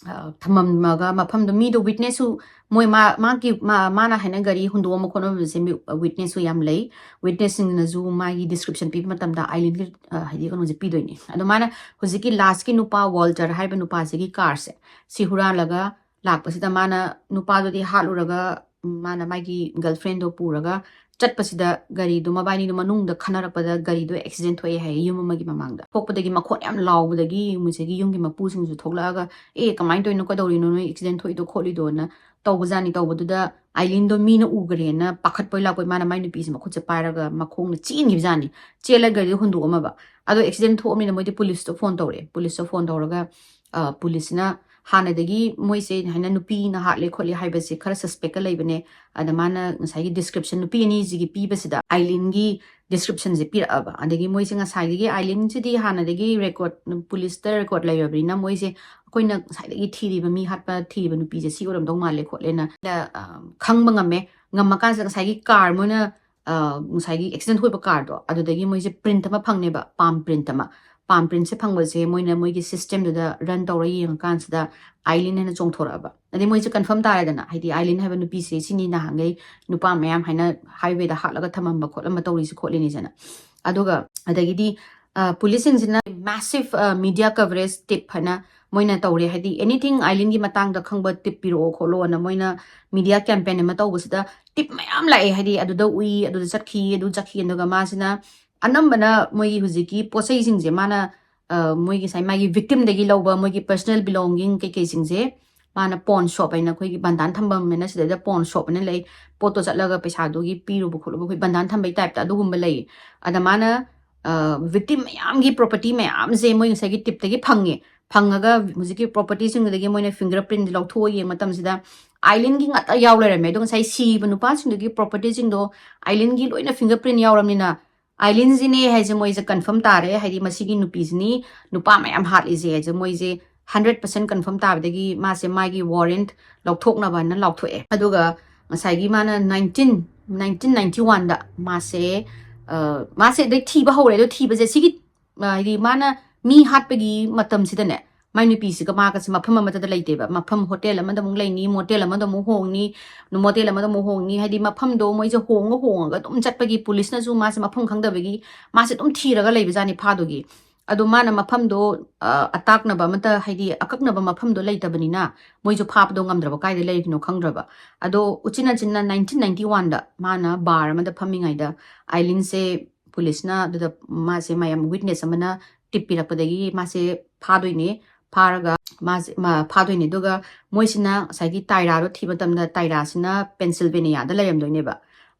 ꯑ, ꯊꯝꯃꯝꯃꯒ ꯃꯐꯝꯗꯣ, ꯃꯤꯗꯣ ꯋꯤꯠꯅꯦꯁꯁꯨ, ꯃꯣꯏ ꯃꯥ-, ꯃꯥꯒꯤ, ꯃꯥ-, ꯃꯥꯅ ꯍꯥꯏꯅ ꯒꯥꯔꯤ ꯍꯨꯟꯗꯣꯛꯑꯝꯕ ꯈꯣꯠꯂꯝꯕꯁꯦ ꯃꯤ, ꯋꯤꯠꯅꯦꯁꯁꯨ ꯌꯥꯝ ꯂꯩ꯫ ꯋꯤꯠꯅꯦꯁꯁꯤꯡꯅꯁꯨ ꯃꯥꯒꯤ ꯗꯤꯁꯀ꯭ꯔꯤꯞꯁꯟ ꯄꯤꯕ ꯃꯇꯝꯗ ꯑꯥꯏꯂꯤꯟꯒꯤ, ꯑ, ꯍꯥꯏꯗꯤ ꯀꯩꯅꯣꯁꯦ ꯄꯤꯗꯣꯏꯅꯦ꯫ ꯑꯗꯣ ꯃꯥꯅ ꯍꯧꯖꯤꯛꯀꯤ ꯂꯥꯁꯀꯤ ꯅꯨꯄꯥ ꯋꯥꯜꯇꯔ ꯍꯥꯏꯔꯤꯕ ꯅꯨꯄꯥꯁꯤꯒꯤ ꯀꯥꯔꯁꯦ ꯁꯤ ꯍꯨꯔꯥꯜꯂꯒ ꯂꯥꯛꯄꯁꯤꯗ ꯃꯥꯅ ꯅꯨꯄꯥꯗꯨꯗꯤ ꯍꯥꯠꯂꯨꯔꯒ, ꯎꯝ, ꯃꯥꯅ ꯃꯥꯒꯤ ꯒꯔꯜꯐ꯭ꯔꯦꯟꯗꯣ ꯄꯨꯔꯒ ꯆꯠꯄꯁꯤꯗ ꯒꯥꯔꯤꯗꯣ, ꯃꯕꯥꯏꯅꯤꯗꯣ ꯃꯅꯨꯡꯗ ꯈꯟꯅꯔꯛꯄꯗ ꯒꯥꯔꯤꯗꯣ ꯑꯦꯛꯁꯤꯗꯦꯟ ꯊꯣꯛꯑꯦ ꯍꯥꯏꯌꯦ, ꯌꯨꯝ ꯑꯃꯒꯤ ꯃꯃꯥꯡꯗ꯫ ꯊꯣꯛꯄꯗꯒꯤ ꯃꯈꯣꯟ ꯌꯥꯝ ꯂꯥꯎꯕꯗꯒꯤ ꯃꯣꯏꯁꯤꯒꯤ ꯌꯨꯝꯒꯤ ꯃꯄꯨꯁꯤꯡꯁꯨ ꯊꯣꯛꯂꯛꯑꯒ, "ꯑꯦ, ꯀꯃꯥꯏꯅ ꯇꯧꯔꯤꯅꯣ, ꯀꯩꯗꯧꯔꯤꯅꯣ, ꯅꯣꯏ ꯑꯦꯛꯁꯤꯗꯦꯟ ꯊꯣꯛꯏꯗꯣ ꯈꯣꯠꯂꯤꯗꯣꯅ" ꯇꯧꯕꯖꯥꯠꯅꯤ꯫ ꯇꯧꯕꯗꯨꯗ ꯑꯥꯏꯂꯤꯟꯗꯣ ꯃꯤꯅ ꯎꯈ꯭ꯔꯦꯅ ꯄꯥꯈꯠꯄꯣꯏ ꯂꯥꯛꯄꯣꯏ ꯃꯥꯅ ꯃꯥꯏ ꯅꯨꯄꯤꯁꯦ ꯃꯈꯨꯠꯁꯦ ꯄꯥꯏꯔꯒ ꯃꯈꯣꯡꯅ ꯆꯦꯟꯈꯤꯕꯖꯥꯠꯅꯤ꯫ ꯆꯦꯜꯂꯒ ꯒꯥꯔꯤꯗꯣ ꯍꯨꯟꯗꯣꯛꯑꯝꯃꯕ꯫ ꯑꯗꯣ ꯑꯦꯛꯁꯤꯗꯦꯟ ꯊꯣꯛꯑꯕꯅꯤꯅ ꯃꯣꯏꯗꯤ ꯄꯨꯂꯤꯁꯇ ꯐꯣꯟ ꯇꯧꯔꯛꯑꯦ꯫ ꯄꯨꯂꯤꯁꯇ ꯐꯣꯟ ꯇꯧꯔꯒ, ꯑ, ꯄꯨꯂꯤꯁꯁꯤꯅ ꯍꯥꯟꯅꯗꯒꯤ ꯃꯣꯏꯁꯦ ꯍꯥꯏꯅ ꯅꯨꯄꯤꯅ ꯍꯥꯠꯂꯦ ꯈꯣꯠꯂꯦ ꯍꯥꯏꯕꯁꯦ ꯈꯔ suspectꯀ ꯂꯩꯕꯅꯦ꯫ ꯑꯗ ꯃꯥꯅ ꯉꯁꯥꯏꯒꯤ description ꯅꯨꯄꯤ ꯑꯅꯤꯁꯤꯒꯤ ꯄꯤꯕꯁꯤꯗ ꯑꯥꯏꯂꯤꯟꯒꯤ descriptionꯁꯦ ꯄꯤꯔꯛꯑꯕ꯫ ꯑꯗꯒꯤ ꯃꯣꯏꯁꯦ ꯉꯁꯥꯏꯗꯒꯤ ꯑꯥꯏꯂꯤꯟꯁꯤꯗꯤ ꯍꯥꯟꯅꯗꯒꯤ record, policeꯇ record ꯂꯩꯔꯕꯅꯤꯅ ꯃꯣꯏꯁꯦ ꯑꯩꯈꯣꯏꯅ ꯉꯁꯥꯏꯗꯒꯤ ꯊꯤꯔꯤꯕ ꯃꯤ ꯍꯥꯠꯄ ꯊꯤꯔꯤꯕ ꯅꯨꯄꯤꯁꯦ ꯁꯤ ꯑꯣꯏꯔꯝꯗꯧ ꯃꯥꯜꯂꯦ ꯈꯣꯠꯂꯦꯅ, ꯑ, ꯈꯪꯕ ꯉꯝꯃꯦ꯫ ꯉꯝꯃꯀꯥꯟꯁꯤꯗ ꯉꯁꯥꯏꯒꯤ car ꯃꯣꯏꯅ, ꯑ, ꯉꯁꯥꯏꯒꯤ accident ꯊꯣꯛꯏꯕ carꯗꯣ ꯑꯗꯨꯗꯒꯤ ꯃꯣꯏꯁꯦ print ꯑꯃ ꯐꯪꯅꯦꯕ, palm print ꯑꯃ꯫ Palm printꯁꯦ ꯐꯪꯕꯁꯦ ꯃꯣꯏꯅ ꯃꯣꯏꯒꯤ systemꯗꯨꯗ run ꯇꯧꯔ ꯌꯦꯡꯉꯀꯥꯟꯁꯤꯗ ꯑꯥꯏꯂꯤꯟ ꯍꯥꯏꯅ ꯆꯣꯡꯊꯣꯔꯛꯑꯕ꯫ ꯑꯗꯩ ꯃꯣꯏꯁꯦ confirm ꯇꯥꯔꯦꯗꯅ, ꯍꯥꯏꯗꯤ ꯑꯥꯏꯂꯤꯟ ꯍꯥꯏꯕ ꯅꯨꯄꯤꯁꯦ ꯁꯤꯅꯤ ꯅꯍꯥꯟꯈꯩ ꯅꯨꯄꯥ ꯃꯌꯥꯝ ꯍꯥꯏꯅ highwayꯗ ꯍꯥꯠꯂꯒ ꯊꯝꯃꯝꯕ ꯈꯣꯠꯂꯝꯕ ꯇꯧꯔꯤꯁꯦ ꯈꯣꯠꯂꯤꯅꯤꯁꯦꯅ꯫ ꯑꯗꯨꯒ ꯑꯗꯒꯤꯗꯤ, ꯑ, policeꯁꯤꯡꯁꯤꯅ massive, ꯑ, media coverage tip ꯍꯥꯏꯅ ꯃꯣꯏꯅ ꯇꯧꯔꯦ꯫ ꯍꯥꯏꯗꯤ anything ꯑꯥꯏꯂꯤꯟꯒꯤ ꯃꯇꯥꯡꯗ ꯈꯪꯕ tip ꯄꯤꯔꯛꯑꯣ ꯈꯣꯠꯂꯣꯅ ꯃꯣꯏꯅ media campaign ꯑꯃ ꯇꯧꯕꯁꯤꯗ tip ꯃꯌꯥꯝ ꯂꯥꯛꯑꯦ꯫ ꯍꯥꯏꯗꯤ ꯑꯗꯨꯗ ꯎꯏ, ꯑꯗꯨꯗ ꯆꯠꯈꯤ, ꯑꯗꯨ ꯆꯠꯈꯤ, ꯑꯗꯨꯒ ꯃꯥꯁꯤꯅ ꯑꯅꯝꯕꯅ ꯃꯣꯏꯒꯤ ꯍꯧꯖꯤꯛꯀꯤ ꯄꯣꯠ ꯆꯩꯁꯤꯡꯁꯦ ꯃꯥꯅ, ꯑ, ꯃꯣꯏꯒꯤ ꯉꯁꯥꯏ ꯃꯥꯒꯤ victimꯗꯒꯤ ꯂꯧꯕ ꯃꯣꯏꯒꯤ personal belonging ꯀꯩꯀꯩꯁꯤꯡꯁꯦ ꯃꯥꯅ pawn shop ꯍꯥꯏꯅ ꯑꯩꯈꯣꯏꯒꯤ ꯕꯟꯗꯥꯟ ꯊꯝꯐꯝ ꯍꯥꯏꯅ ꯁꯤꯗꯩꯗ pawn shop ꯍꯥꯏꯅ ꯂꯩ, ꯄꯣꯠꯇꯣ ꯆꯠꯂꯒ ꯄꯩꯁꯥꯗꯨꯒꯤ ꯄꯤꯔꯨꯕ ꯈꯣꯠꯂꯨꯕ ꯑꯩꯈꯣꯏ ꯕꯟꯗꯥꯟ ꯊꯝꯕꯩ typeꯇ ꯑꯗꯨꯒꯨꯝꯕ ꯂꯩ꯫ ꯑꯗ ꯃꯥꯅ, ꯑ, victim ꯃꯌꯥꯝꯒꯤ property ꯃꯌꯥꯝꯁꯦ ꯃꯣꯏ ꯉꯁꯥꯏꯒꯤ tipꯇꯒꯤ ꯐꯪꯉꯦ꯫ ꯐꯪꯉꯒ ꯍꯧꯖꯤꯛꯀꯤ propertyꯁꯤꯡꯗꯨꯗꯒꯤ ꯃꯣꯏꯅ finger print ꯂꯧꯊꯣꯛꯑ ꯌꯦꯡꯕ ꯃꯇꯝꯁꯤꯗ ꯑꯥꯏꯂꯤꯟꯒꯤ ꯉꯥꯛꯇ ꯌꯥꯎ ꯂꯩꯔꯝꯃꯦ꯫ ꯑꯗꯣ ꯉꯁꯥꯏ ꯁꯤꯕ ꯅꯨꯄꯥꯁꯤꯡꯗꯨꯒꯤ propertyꯁꯤꯡꯗꯣ ꯑꯥꯏꯂꯤꯟꯒꯤ ꯂꯣꯏꯅ finger print ꯌꯥꯎꯔꯕꯅꯤꯅ ꯑꯥꯏꯂꯤꯟꯁꯤꯅꯦ ꯍꯥꯏꯁꯦ ꯃꯣꯏꯁꯦ confirm ꯇꯥꯔꯦ꯫ ꯍꯥꯏꯗꯤ ꯃꯁꯤꯒꯤ ꯅꯨꯄꯤꯁꯤꯅꯤ ꯅꯨꯄꯥ ꯃꯌꯥꯝ ꯍꯥꯠꯂꯤꯁꯦ ꯍꯥꯏꯁꯦ ꯃꯣꯏꯁꯦ hundred percent confirm ꯇꯥꯕꯗꯒꯤ ꯃꯥꯁꯦ ꯃꯥꯒꯤ warrant ꯂꯧꯊꯣꯛꯅꯕꯅ ꯂꯥꯎꯊꯣꯛꯑꯦ꯫ ꯑꯗꯨꯒ ꯉꯁꯥꯏꯒꯤ ꯃꯥꯅ nineteen, nineteen ninety oneꯗ ꯃꯥꯁꯦ, ꯑ, ꯃꯥꯁꯦ ꯑꯗꯩ ꯊꯤꯕ ꯍꯧꯔꯦ꯫ ꯑꯗꯣ ꯊꯤꯕꯁꯦ ꯁꯤꯒꯤ, ꯑ, ꯍꯥꯏꯗꯤ ꯃꯥꯅ ꯃꯤ ꯍꯥꯠꯄꯒꯤ ꯃꯇꯝꯁꯤꯗꯅꯦ ꯃꯥꯏ ꯅꯨꯄꯤꯁꯤꯒ ꯃꯥꯒꯁꯦ ꯃꯐꯝ ꯑꯃꯠꯇꯗ ꯂꯩꯇꯦꯕ꯫ ꯃꯐꯝ hotel ꯑꯃꯗ ꯑꯃꯨꯛ ꯂꯩꯅꯤ, motel ꯑꯃꯗ ꯑꯃꯨꯛ ꯍꯣꯡꯅꯤ, motel ꯑꯃꯗ ꯑꯃꯨꯛ ꯍꯣꯡꯅꯤ꯫ ꯍꯥꯏꯗꯤ ꯃꯐꯝꯗꯣ ꯃꯣꯏꯁꯦ ꯍꯣꯡꯉ ꯍꯣꯡꯉꯒ ꯑꯗꯨꯝ ꯆꯠꯄꯒꯤ policeꯅꯁꯨ ꯃꯥꯁꯦ ꯃꯐꯝ ꯈꯪꯗꯕꯒꯤ ꯃꯥꯁꯦ ꯑꯗꯨꯝ ꯊꯤꯔꯒ ꯂꯩꯕꯖꯥꯠꯅꯤ ꯐꯥꯗꯨꯒꯤ꯫ ꯑꯗꯣ ꯃꯥꯅ ꯃꯐꯝꯗꯣ, ꯑ, ꯑꯇꯥꯛꯅꯕ ꯑꯃꯠꯇ, ꯍꯥꯏꯗꯤ ꯑꯀꯛꯅꯕ ꯃꯐꯝꯗꯣ ꯂꯩꯇꯕꯅꯤꯅ ꯃꯣꯏꯁꯨ ꯐꯥꯕꯗꯣ ꯉꯝꯗ꯭ꯔꯕ, ꯀꯥꯏꯗ ꯂꯩꯔꯤꯅꯣ ꯈꯪꯗ꯭ꯔꯕ꯫ ꯑꯗꯣ ꯎꯆꯤꯟ ꯅꯥꯆꯤꯟꯅ nineteen ninety oneꯗ ꯃꯥꯅ bar ꯑꯃꯗ ꯐꯝꯃꯤꯉꯩꯗ ꯑꯥꯏꯂꯤꯟꯁꯦ policeꯅ ꯑꯗꯨꯗ ꯃꯥꯁꯦ ꯃꯌꯥꯝ witness ꯑꯃꯅ tip ꯄꯤꯔꯛꯄꯗꯒꯤ ꯃꯥꯁꯦ ꯐꯥꯗꯣꯏꯅꯦ꯫ ꯐꯥꯔꯒ ꯃꯥꯁꯦ, ꯃꯥ ꯐꯥꯗꯣꯏꯅꯦ꯫ ꯑꯗꯨꯒ ꯃꯣꯏꯁꯤꯅ ꯉꯁꯥꯏꯒꯤ ꯇꯥꯏꯔꯥꯗꯣ ꯊꯤꯕ ꯃꯇꯝꯗ ꯇꯥꯏꯔꯥꯁꯤꯅ Pennsylvaniaꯗ ꯂꯩꯔꯝꯗꯣꯏꯅꯦꯕ꯫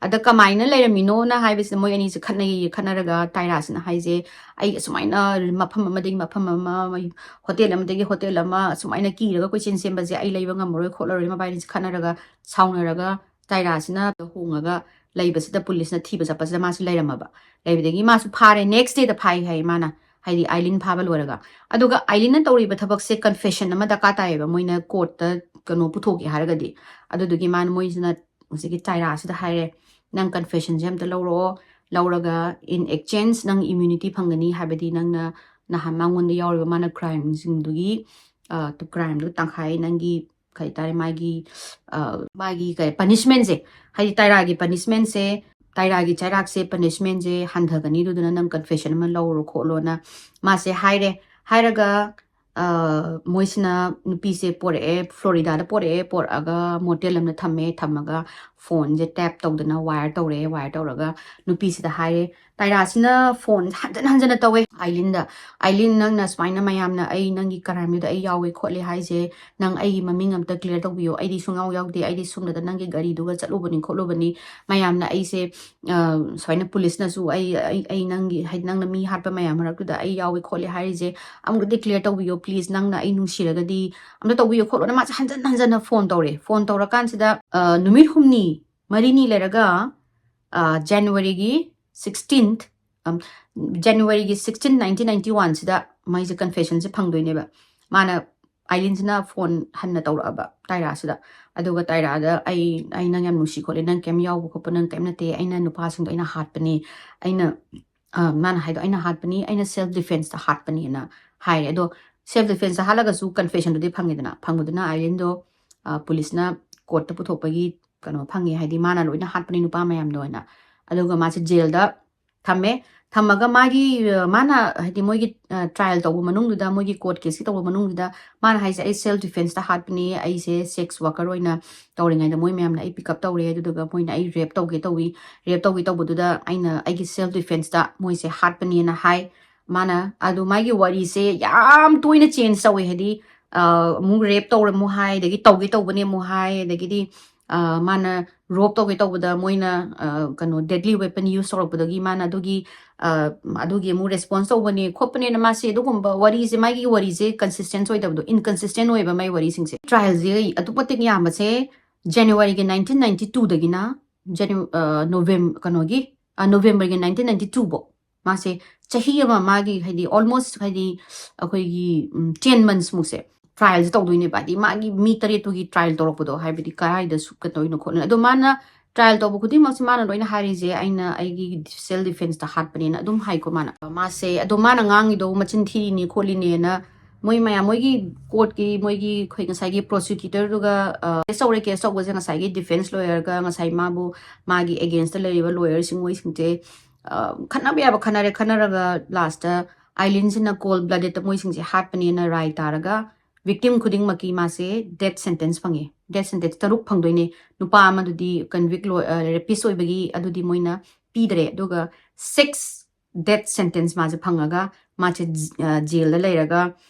ꯑꯗ ꯀꯃꯥꯏꯅ ꯂꯩꯔꯝꯃꯤꯅꯣꯅ ꯍꯥꯏꯕꯁꯤꯗ ꯃꯣꯏ ꯑꯅꯤꯁꯦ ꯈꯠꯅꯩꯌꯦ꯫ ꯈꯠꯅꯔꯒ ꯇꯥꯏꯔꯥꯁꯤꯅ ꯍꯥꯏꯁꯦ, "ꯑꯩ ꯑꯁꯨꯃꯥꯏꯅ ꯃꯐꯝ ꯑꯃꯗꯒꯤ ꯃꯐꯝ ꯑꯃ, ꯍꯣꯇꯦꯜ ꯑꯃꯗꯒꯤ ꯍꯣꯇꯦꯜ ꯑꯃ ꯑꯁꯨꯃꯥꯏꯅ ꯀꯤꯔꯒ ꯀꯣꯏꯆꯦꯟ ꯆꯦꯟꯕꯁꯦ ꯑꯩ ꯂꯩꯕ ꯉꯝꯃꯔꯣꯏ ꯈꯣꯠꯂꯔꯣꯏ"꯫ ꯃꯕꯥꯏꯅꯤꯁꯦ ꯈꯠꯅꯔꯒ ꯁꯥꯎꯅꯔꯒ ꯇꯥꯏꯔꯥꯁꯤꯅ ꯍꯣꯡꯉꯒ ꯂꯩꯕꯁꯤꯗ ꯄꯨꯂꯤꯁꯅ ꯊꯤꯕ ꯆꯠꯄꯁꯤꯗ ꯃꯥꯁꯨ ꯂꯩꯔꯝꯃꯕ꯫ ꯂꯩꯕꯗꯒꯤ ꯃꯥꯁꯨ ꯐꯥꯔꯦ꯫ Next dayꯗ ꯐꯥꯏ ꯍꯥꯏ ꯃꯥꯅ, ꯍꯥꯏꯗꯤ ꯑꯥꯏꯂꯤꯟ ꯐꯥꯕ ꯂꯣꯏꯔꯒ꯫ ꯑꯗꯨꯒ ꯑꯥꯏꯂꯤꯟꯅ ꯇꯧꯔꯤꯕ ꯊꯕꯛꯁꯦ confession ꯑꯃ ꯗꯔꯀꯥꯔ ꯇꯥꯏꯌꯦꯕ, ꯃꯣꯏꯅ ꯀꯣꯔꯠꯇ ꯀꯩꯅꯣ ꯄꯨꯊꯣꯛꯀꯦ ꯍꯥꯏꯔꯒꯗꯤ꯫ ꯑꯗꯨꯗꯨꯒꯤ ꯃꯥꯅ, ꯃꯣꯏꯁꯤꯅ ꯍꯧꯖꯤꯛꯀꯤ ꯇꯥꯏꯔꯥꯁꯤꯗ ꯍꯥꯏꯔꯦ, "ꯅꯪ confessionꯁꯦ ꯑꯝꯇ ꯂꯧꯔꯛꯑꯣ, ꯂꯧꯔꯒ in exchange ꯅꯪ immunity ꯐꯪꯒꯅꯤ, ꯍꯥꯏꯕꯗꯤ ꯅꯪꯅ ꯅꯍꯥꯟ ꯃꯉꯣꯟꯗ ꯌꯥꯎꯔꯤꯕ ꯃꯥꯅ crimeꯁꯤꯡꯗꯨꯒꯤ, ꯑ, crimeꯗꯨ ꯇꯪꯈꯥꯏ ꯅꯪꯒꯤ, ꯀꯩ ꯍꯥꯏꯇꯥꯔꯦ, ꯃꯥꯒꯤ, ꯑ, ꯃꯥꯒꯤ ꯀꯩ punishmentꯁꯦ, ꯍꯥꯏꯗꯤ ꯇꯥꯏꯔꯥꯒꯤ punishmentꯁꯦ, ꯇꯥꯏꯔꯥꯒꯤ ꯆꯩꯔꯥꯛꯁꯦ, punishmentꯁꯦ ꯍꯟꯊꯒꯅꯤ, ꯑꯗꯨꯗꯨꯅ ꯅꯪ confession ꯑꯃ ꯂꯧꯔꯣ ꯈꯣꯠꯂꯣꯅ" ꯃꯥꯁꯦ ꯍꯥꯏꯔꯦ꯫ ꯍꯥꯏꯔꯒ, ꯑ, ꯃꯣꯏꯁꯤꯅ ꯅꯨꯄꯤꯁꯦ ꯄꯣꯔꯛꯑꯦ, ꯐ꯭ꯂꯣꯔꯤꯗꯥꯗ ꯄꯣꯔꯛꯑꯦ, ꯄꯣꯔꯛꯑꯒ motel ꯑꯃꯗ ꯊꯝꯃꯦ, ꯊꯝꯃꯒ phoneꯁꯦ tap ꯇꯧꯗꯅ wire ꯇꯧꯔꯛꯑꯦ, wire ꯇꯧꯔꯒ ꯅꯨꯄꯤꯁꯤꯗ ꯍꯥꯏꯔꯦ, ꯇꯥꯏꯔꯥꯁꯤꯅ phone ꯍꯟꯖꯟ ꯍꯟꯖꯟꯅ ꯇꯧꯋꯦ ꯑꯥꯏꯂꯤꯟꯗ, "ꯑꯥꯏꯂꯤꯟ, ꯅꯪꯅ ꯁꯨꯃꯥꯏꯅ ꯃꯌꯥꯝꯅ ꯑꯩ ꯅꯪꯒꯤ crimeꯗꯨꯗ ꯑꯩ ꯌꯥꯎꯋꯦ ꯈꯣꯠꯂꯦ ꯍꯥꯏꯁꯦ, ꯅꯪ ꯑꯩꯒꯤ ꯃꯃꯤꯡ ꯑꯝꯇ clear ꯇꯧꯕꯤꯌꯣ, ꯑꯩꯗꯤ ꯁꯨꯡꯌꯥꯎ ꯌꯥꯎꯗꯦ, ꯑꯩꯗꯤ ꯁꯨꯝꯗꯇ ꯅꯪꯒꯤ ꯒꯥꯔꯤꯗꯨꯒ ꯆꯠꯂꯨꯕꯅꯤ ꯈꯣꯠꯂꯨꯕꯅꯤ, ꯃꯌꯥꯝꯅ ꯑꯩꯁꯦ, ꯑ, ꯁꯨꯃꯥꯏꯅ ꯄꯨꯂꯤꯁꯅꯁꯨ ꯑꯩ, ꯑꯩ, ꯑꯩ ꯅꯪꯒꯤ, ꯍꯥꯏꯗꯤ ꯅꯪꯅ ꯃꯤ ꯍꯥꯠꯄ ꯃꯌꯥꯝ ꯃꯔꯛꯇꯨꯗ ꯑꯩ ꯌꯥꯎꯋꯦ ꯈꯣꯠꯂꯦ ꯍꯥꯏꯔꯤꯁꯦ, ꯑꯃꯨꯛꯇꯗꯤ clear ꯇꯧꯕꯤꯌꯣ please, ꯅꯪꯅ ꯑꯩ ꯅꯨꯡꯁꯤꯔꯒꯗꯤ ꯑꯝꯇ ꯇꯧꯕꯤꯌꯣ ꯈꯣꯠꯂꯣꯅ" ꯃꯥꯁꯦ ꯍꯟꯖꯟ ꯍꯟꯖꯟꯅ phone ꯇꯧꯔꯦ꯫ Phone ꯇꯧꯔꯀꯥꯟꯁꯤꯗ, ꯑ, ꯅꯨꯃꯤꯠ ꯍꯨꯝꯅꯤ ꯃꯔꯤꯅꯤ ꯂꯩꯔꯒ, ꯑ, Januaryꯒꯤ sixteenth, ꯑꯝ, Januaryꯒꯤ sixteen nineteen ninety oneꯁꯤꯗ ꯃꯩꯁꯦ confessionꯁꯦ ꯐꯪꯗꯣꯏꯅꯦꯕ꯫ ꯃꯥꯅ, ꯑꯥꯏꯂꯤꯟꯁꯤꯅ phone ꯍꯟꯅ ꯇꯧꯔꯛꯑꯕ ꯇꯥꯏꯔꯥꯁꯤꯗ꯫ ꯑꯗꯨꯒ ꯇꯥꯏꯔꯥꯗ, "ꯑꯩ, ꯑꯩ ꯅꯪ ꯌꯥꯝ ꯅꯨꯡꯁꯤ ꯈꯣꯠꯂꯤ, ꯅꯪ ꯀꯩꯝ ꯌꯥꯎꯕ ꯈꯣꯠꯄ ꯅꯪ ꯀꯩꯝ ꯅꯠꯇꯦ, ꯑꯩꯅ ꯅꯨꯄꯥꯁꯤꯡꯗꯣ ꯑꯩꯅ ꯍꯥꯠꯄꯅꯤ, ꯑꯩꯅ, ꯑ, ꯃꯥꯅ ꯍꯥꯏꯗꯣ, "ꯑꯩꯅ ꯍꯥꯠꯄꯅꯤ, ꯑꯩꯅ self defenseꯇ ꯍꯥꯠꯄꯅꯤꯅ" ꯍꯥꯏꯔꯦ꯫ ꯑꯗꯣ self defenseꯇ ꯍꯥꯠꯂꯒꯁꯨ confessionꯗꯨꯗꯤ ꯐꯪꯉꯦꯗꯅ꯫ ꯐꯪꯕꯗꯨꯅ ꯑꯥꯏꯂꯤꯟꯗꯣ, ꯑ, ꯄꯨꯂꯤꯁꯅ ꯀꯣꯔꯠꯇ ꯄꯨꯊꯣꯛꯄꯒꯤ ꯀꯩꯅꯣ ꯐꯪꯉꯦ, ꯍꯥꯏꯗꯤ ꯃꯥꯅ ꯂꯣꯏꯅ ꯍꯥꯠꯄꯅꯤ ꯅꯨꯄꯥ ꯃꯌꯥꯝꯗꯣ ꯍꯥꯏꯅ꯫ ꯑꯗꯨꯒ ꯃꯥꯁꯦ ꯖꯦꯜꯗ ꯊꯝꯃꯦ꯫ ꯊꯝꯃꯒ ꯃꯥꯒꯤ, ꯑ, ꯃꯥꯅ, ꯍꯥꯏꯗꯤ ꯃꯣꯏꯒꯤ, ꯑ, trial ꯇꯧꯕ ꯃꯅꯨꯡꯗꯨꯗ, ꯃꯣꯏꯒꯤ court caseꯀꯤ ꯇꯧꯕ ꯃꯅꯨꯡꯗꯨꯗ ꯃꯥꯅ ꯍꯥꯏꯁꯦ, "ꯑꯩ self defenseꯇ ꯍꯥꯠꯄꯅꯤ, ꯑꯩꯁꯦ sex worker ꯑꯣꯏꯅ ꯇꯧꯔꯤꯉꯩꯗ ꯃꯣꯏ ꯃꯌꯥꯝꯅ ꯑꯩ pick up ꯇꯧꯔꯦ, ꯑꯗꯨꯗꯨꯒ ꯃꯣꯏꯅ ꯑꯩ rape ꯇꯧꯒꯦ ꯇꯧꯏ, rape ꯇꯧꯒꯦ ꯇꯧꯕꯗꯨꯗ ꯑꯩꯅ ꯑꯩꯒꯤ self defenseꯇ ꯃꯣꯏꯁꯦ ꯍꯥꯠꯄꯅꯦꯅ" ꯍꯥꯏ꯫ ꯃꯥꯅ, ꯑꯗꯨ ꯃꯥꯒꯤ ꯋꯥꯔꯤꯁꯦ ꯌꯥꯝ ꯇꯣꯏꯅ change ꯇꯧꯋꯦ, ꯍꯥꯏꯗꯤ, ꯑ, ꯑꯃꯨꯛ rape ꯇꯧꯔꯦ ꯑꯃꯨꯛ ꯍꯥꯏ, ꯑꯗꯒꯤ ꯇꯧꯒꯦ ꯇꯧꯕꯅꯦ ꯑꯃꯨꯛ ꯍꯥꯏ, ꯑꯗꯒꯤꯗꯤ, ꯑ, ꯃꯥꯅ ꯔꯣꯞ ꯇꯧꯒꯦ ꯇꯧꯕꯗ ꯃꯣꯏꯅ, ꯑ, ꯀꯩꯅꯣ, ꯗꯦꯗꯂꯤ ꯋꯦꯄꯟ ꯌꯨꯁ ꯇꯧꯔꯛꯄꯗꯒꯤ ꯃꯥꯅ ꯑꯗꯨꯒꯤ, ꯑ, ꯑꯗꯨꯒꯤ ꯑꯃꯨꯛ ꯔꯦꯁꯄꯣꯟꯁ ꯇꯧꯕꯅꯦ ꯈꯣꯠꯄꯅꯦꯅ ꯃꯥꯁꯦ ꯑꯗꯨꯒꯨꯝꯕ ꯋꯥꯔꯤꯁꯦ, ꯃꯥꯒꯤ ꯋꯥꯔꯤꯁꯦ ꯀꯟꯁꯤꯁꯇꯦꯟꯁ ꯑꯣꯏꯗꯕꯗꯣ, ꯏꯟꯀꯟꯁꯤꯁꯇꯦꯟ ꯑꯣꯏꯌꯦꯕ ꯃꯥꯏ ꯋꯥꯔꯤꯁꯤꯡꯁꯦ꯫ ꯇ꯭ꯔꯥꯏꯜꯁꯦ ꯑꯗꯨꯛ ꯃꯇꯤꯛ ꯌꯥꯝꯕꯁꯦ ꯖꯅꯋꯥꯔꯤꯒꯤ ꯅꯥꯏꯟꯇꯤꯟ ꯅꯥꯏꯟꯇꯤ ꯇꯨꯗꯒꯤꯅ ꯖꯅꯨ-, ꯑ, ꯅꯣꯕꯦꯝ-, ꯀꯩꯅꯣꯒꯤ, ꯑ, ꯅꯣꯕꯦꯝꯕꯔꯒꯤ ꯅꯥꯏꯟꯇꯤꯟ ꯅꯥꯏꯟꯇꯤ ꯇꯨ ꯐꯧ ꯃꯥꯁꯦ ꯆꯍꯤ ꯑꯃ ꯃꯥꯒꯤ, ꯍꯥꯏꯗꯤ, almost, ꯍꯥꯏꯗꯤ, ꯑꯩꯈꯣꯏꯒꯤ, ꯎꯝ, ten months ꯃꯨꯛꯁꯦ ꯇ꯭ꯔꯥꯏꯜꯁꯦ ꯇꯧꯗꯣꯏꯅꯦꯕ꯫ ꯍꯥꯏꯗꯤ, ꯃꯥꯒꯤ ꯃꯤ ꯇꯔꯦꯠꯇꯨꯒꯤ ꯇ꯭ꯔꯥꯏꯜ ꯇꯧꯔꯛꯄꯗꯣ, ꯍꯥꯏꯕꯗꯤ, ꯀꯗꯥꯏꯗ ꯁꯨꯞꯀꯗꯣꯏꯅꯣ ꯈꯣꯠꯂꯤꯅꯣ꯫ ꯑꯗꯣ ꯃꯥꯅ ꯇ꯭ꯔꯥꯏꯜ ꯇꯧꯕ ꯈꯨꯗꯤꯡꯃꯛꯁꯦ ꯃꯥꯅ ꯂꯣꯏꯅ ꯍꯥꯏꯔꯤꯁꯦ, "ꯑꯩꯅ ꯑꯩꯒꯤ ꯁꯦꯜꯐ ꯗꯤꯐꯦꯟꯁꯇ ꯍꯥꯠꯄꯅꯦꯅ" ꯑꯗꯨꯝ ꯍꯥꯏꯀꯣ ꯃꯥꯅ꯫ ꯃꯥꯁꯦ, ꯑꯗꯣ ꯃꯥꯅ ꯉꯥꯡꯉꯤꯗꯣ ꯃꯆꯤꯟ ꯊꯤꯔꯤꯅꯤ ꯈꯣꯠꯂꯤꯅꯦꯅ ꯃꯣꯏ ꯃꯌꯥꯝ, ꯃꯣꯏꯒꯤ ꯀꯣꯔꯠꯀꯤ, ꯃꯣꯏꯒꯤ, ꯑꯩꯈꯣꯏ ꯉꯁꯥꯏꯒꯤ ꯄ꯭ꯔꯣꯁꯤꯀ꯭ꯌꯨꯇꯔꯗꯨꯒ, ꯑ, ꯀꯦꯁ ꯇꯧꯔꯦ, ꯀꯦꯁ ꯇꯧꯕꯁꯦ ꯉꯁꯥꯏꯒꯤ ꯗꯤꯐꯦꯟꯁ ꯂꯣꯌꯔꯒ ꯉꯁꯥꯏ ꯃꯥꯕꯨ, ꯃꯥꯒꯤ ꯑꯦꯒꯦꯟꯁꯇ ꯂꯩꯔꯤꯕ ꯂꯣꯌꯔꯁꯤꯡ, ꯃꯣꯏꯁꯤꯡꯁꯦ, ꯑ, ꯈꯠꯅꯕ ꯌꯥꯕ ꯈꯠꯅꯔꯦ, ꯈꯠꯅꯔꯒ ꯂꯥꯁꯇ ꯑꯥꯏꯂꯤꯟꯁꯤꯅ ꯀꯣꯜ ꯕ꯭ꯂꯗꯦꯠꯇ ꯃꯣꯏꯁꯤꯡꯁꯦ ꯍꯥꯠꯄꯅꯦꯅ ꯔꯥꯏ ꯇꯥꯔꯒ ꯚꯤꯛꯇꯤꯝ ꯈꯨꯗꯤꯡꯃꯛꯀꯤ ꯃꯥꯁꯦ ꯗꯦꯠ ꯁꯦꯟꯇꯦꯟꯁ ꯐꯪꯉꯦ꯫ ꯗꯦꯠ ꯁꯦꯟꯇꯦꯟꯁ ꯇꯔꯨꯛ ꯐꯪꯗꯣꯏꯅꯦ꯫ ꯅꯨꯄꯥ ꯑꯃꯗꯨꯗꯤ ꯀꯟꯚꯤꯛ ꯂꯣꯏ-, ꯑ, ꯔꯦꯄꯤꯁ ꯑꯣꯏꯕꯒꯤ ꯑꯗꯨꯗꯤ ꯃꯣꯏꯅ ꯄꯤꯗ꯭ꯔꯦ꯫ ꯑꯗꯨꯒ ꯁꯤꯛꯁ ꯗꯦꯠ ꯁꯦꯟꯇꯦꯟꯁ ꯃꯥꯁꯦ ꯐꯪꯉꯒ ꯃꯥꯁꯦ ꯖ-, ꯑ, ꯖꯦꯜꯗ ꯂꯩꯔꯒ,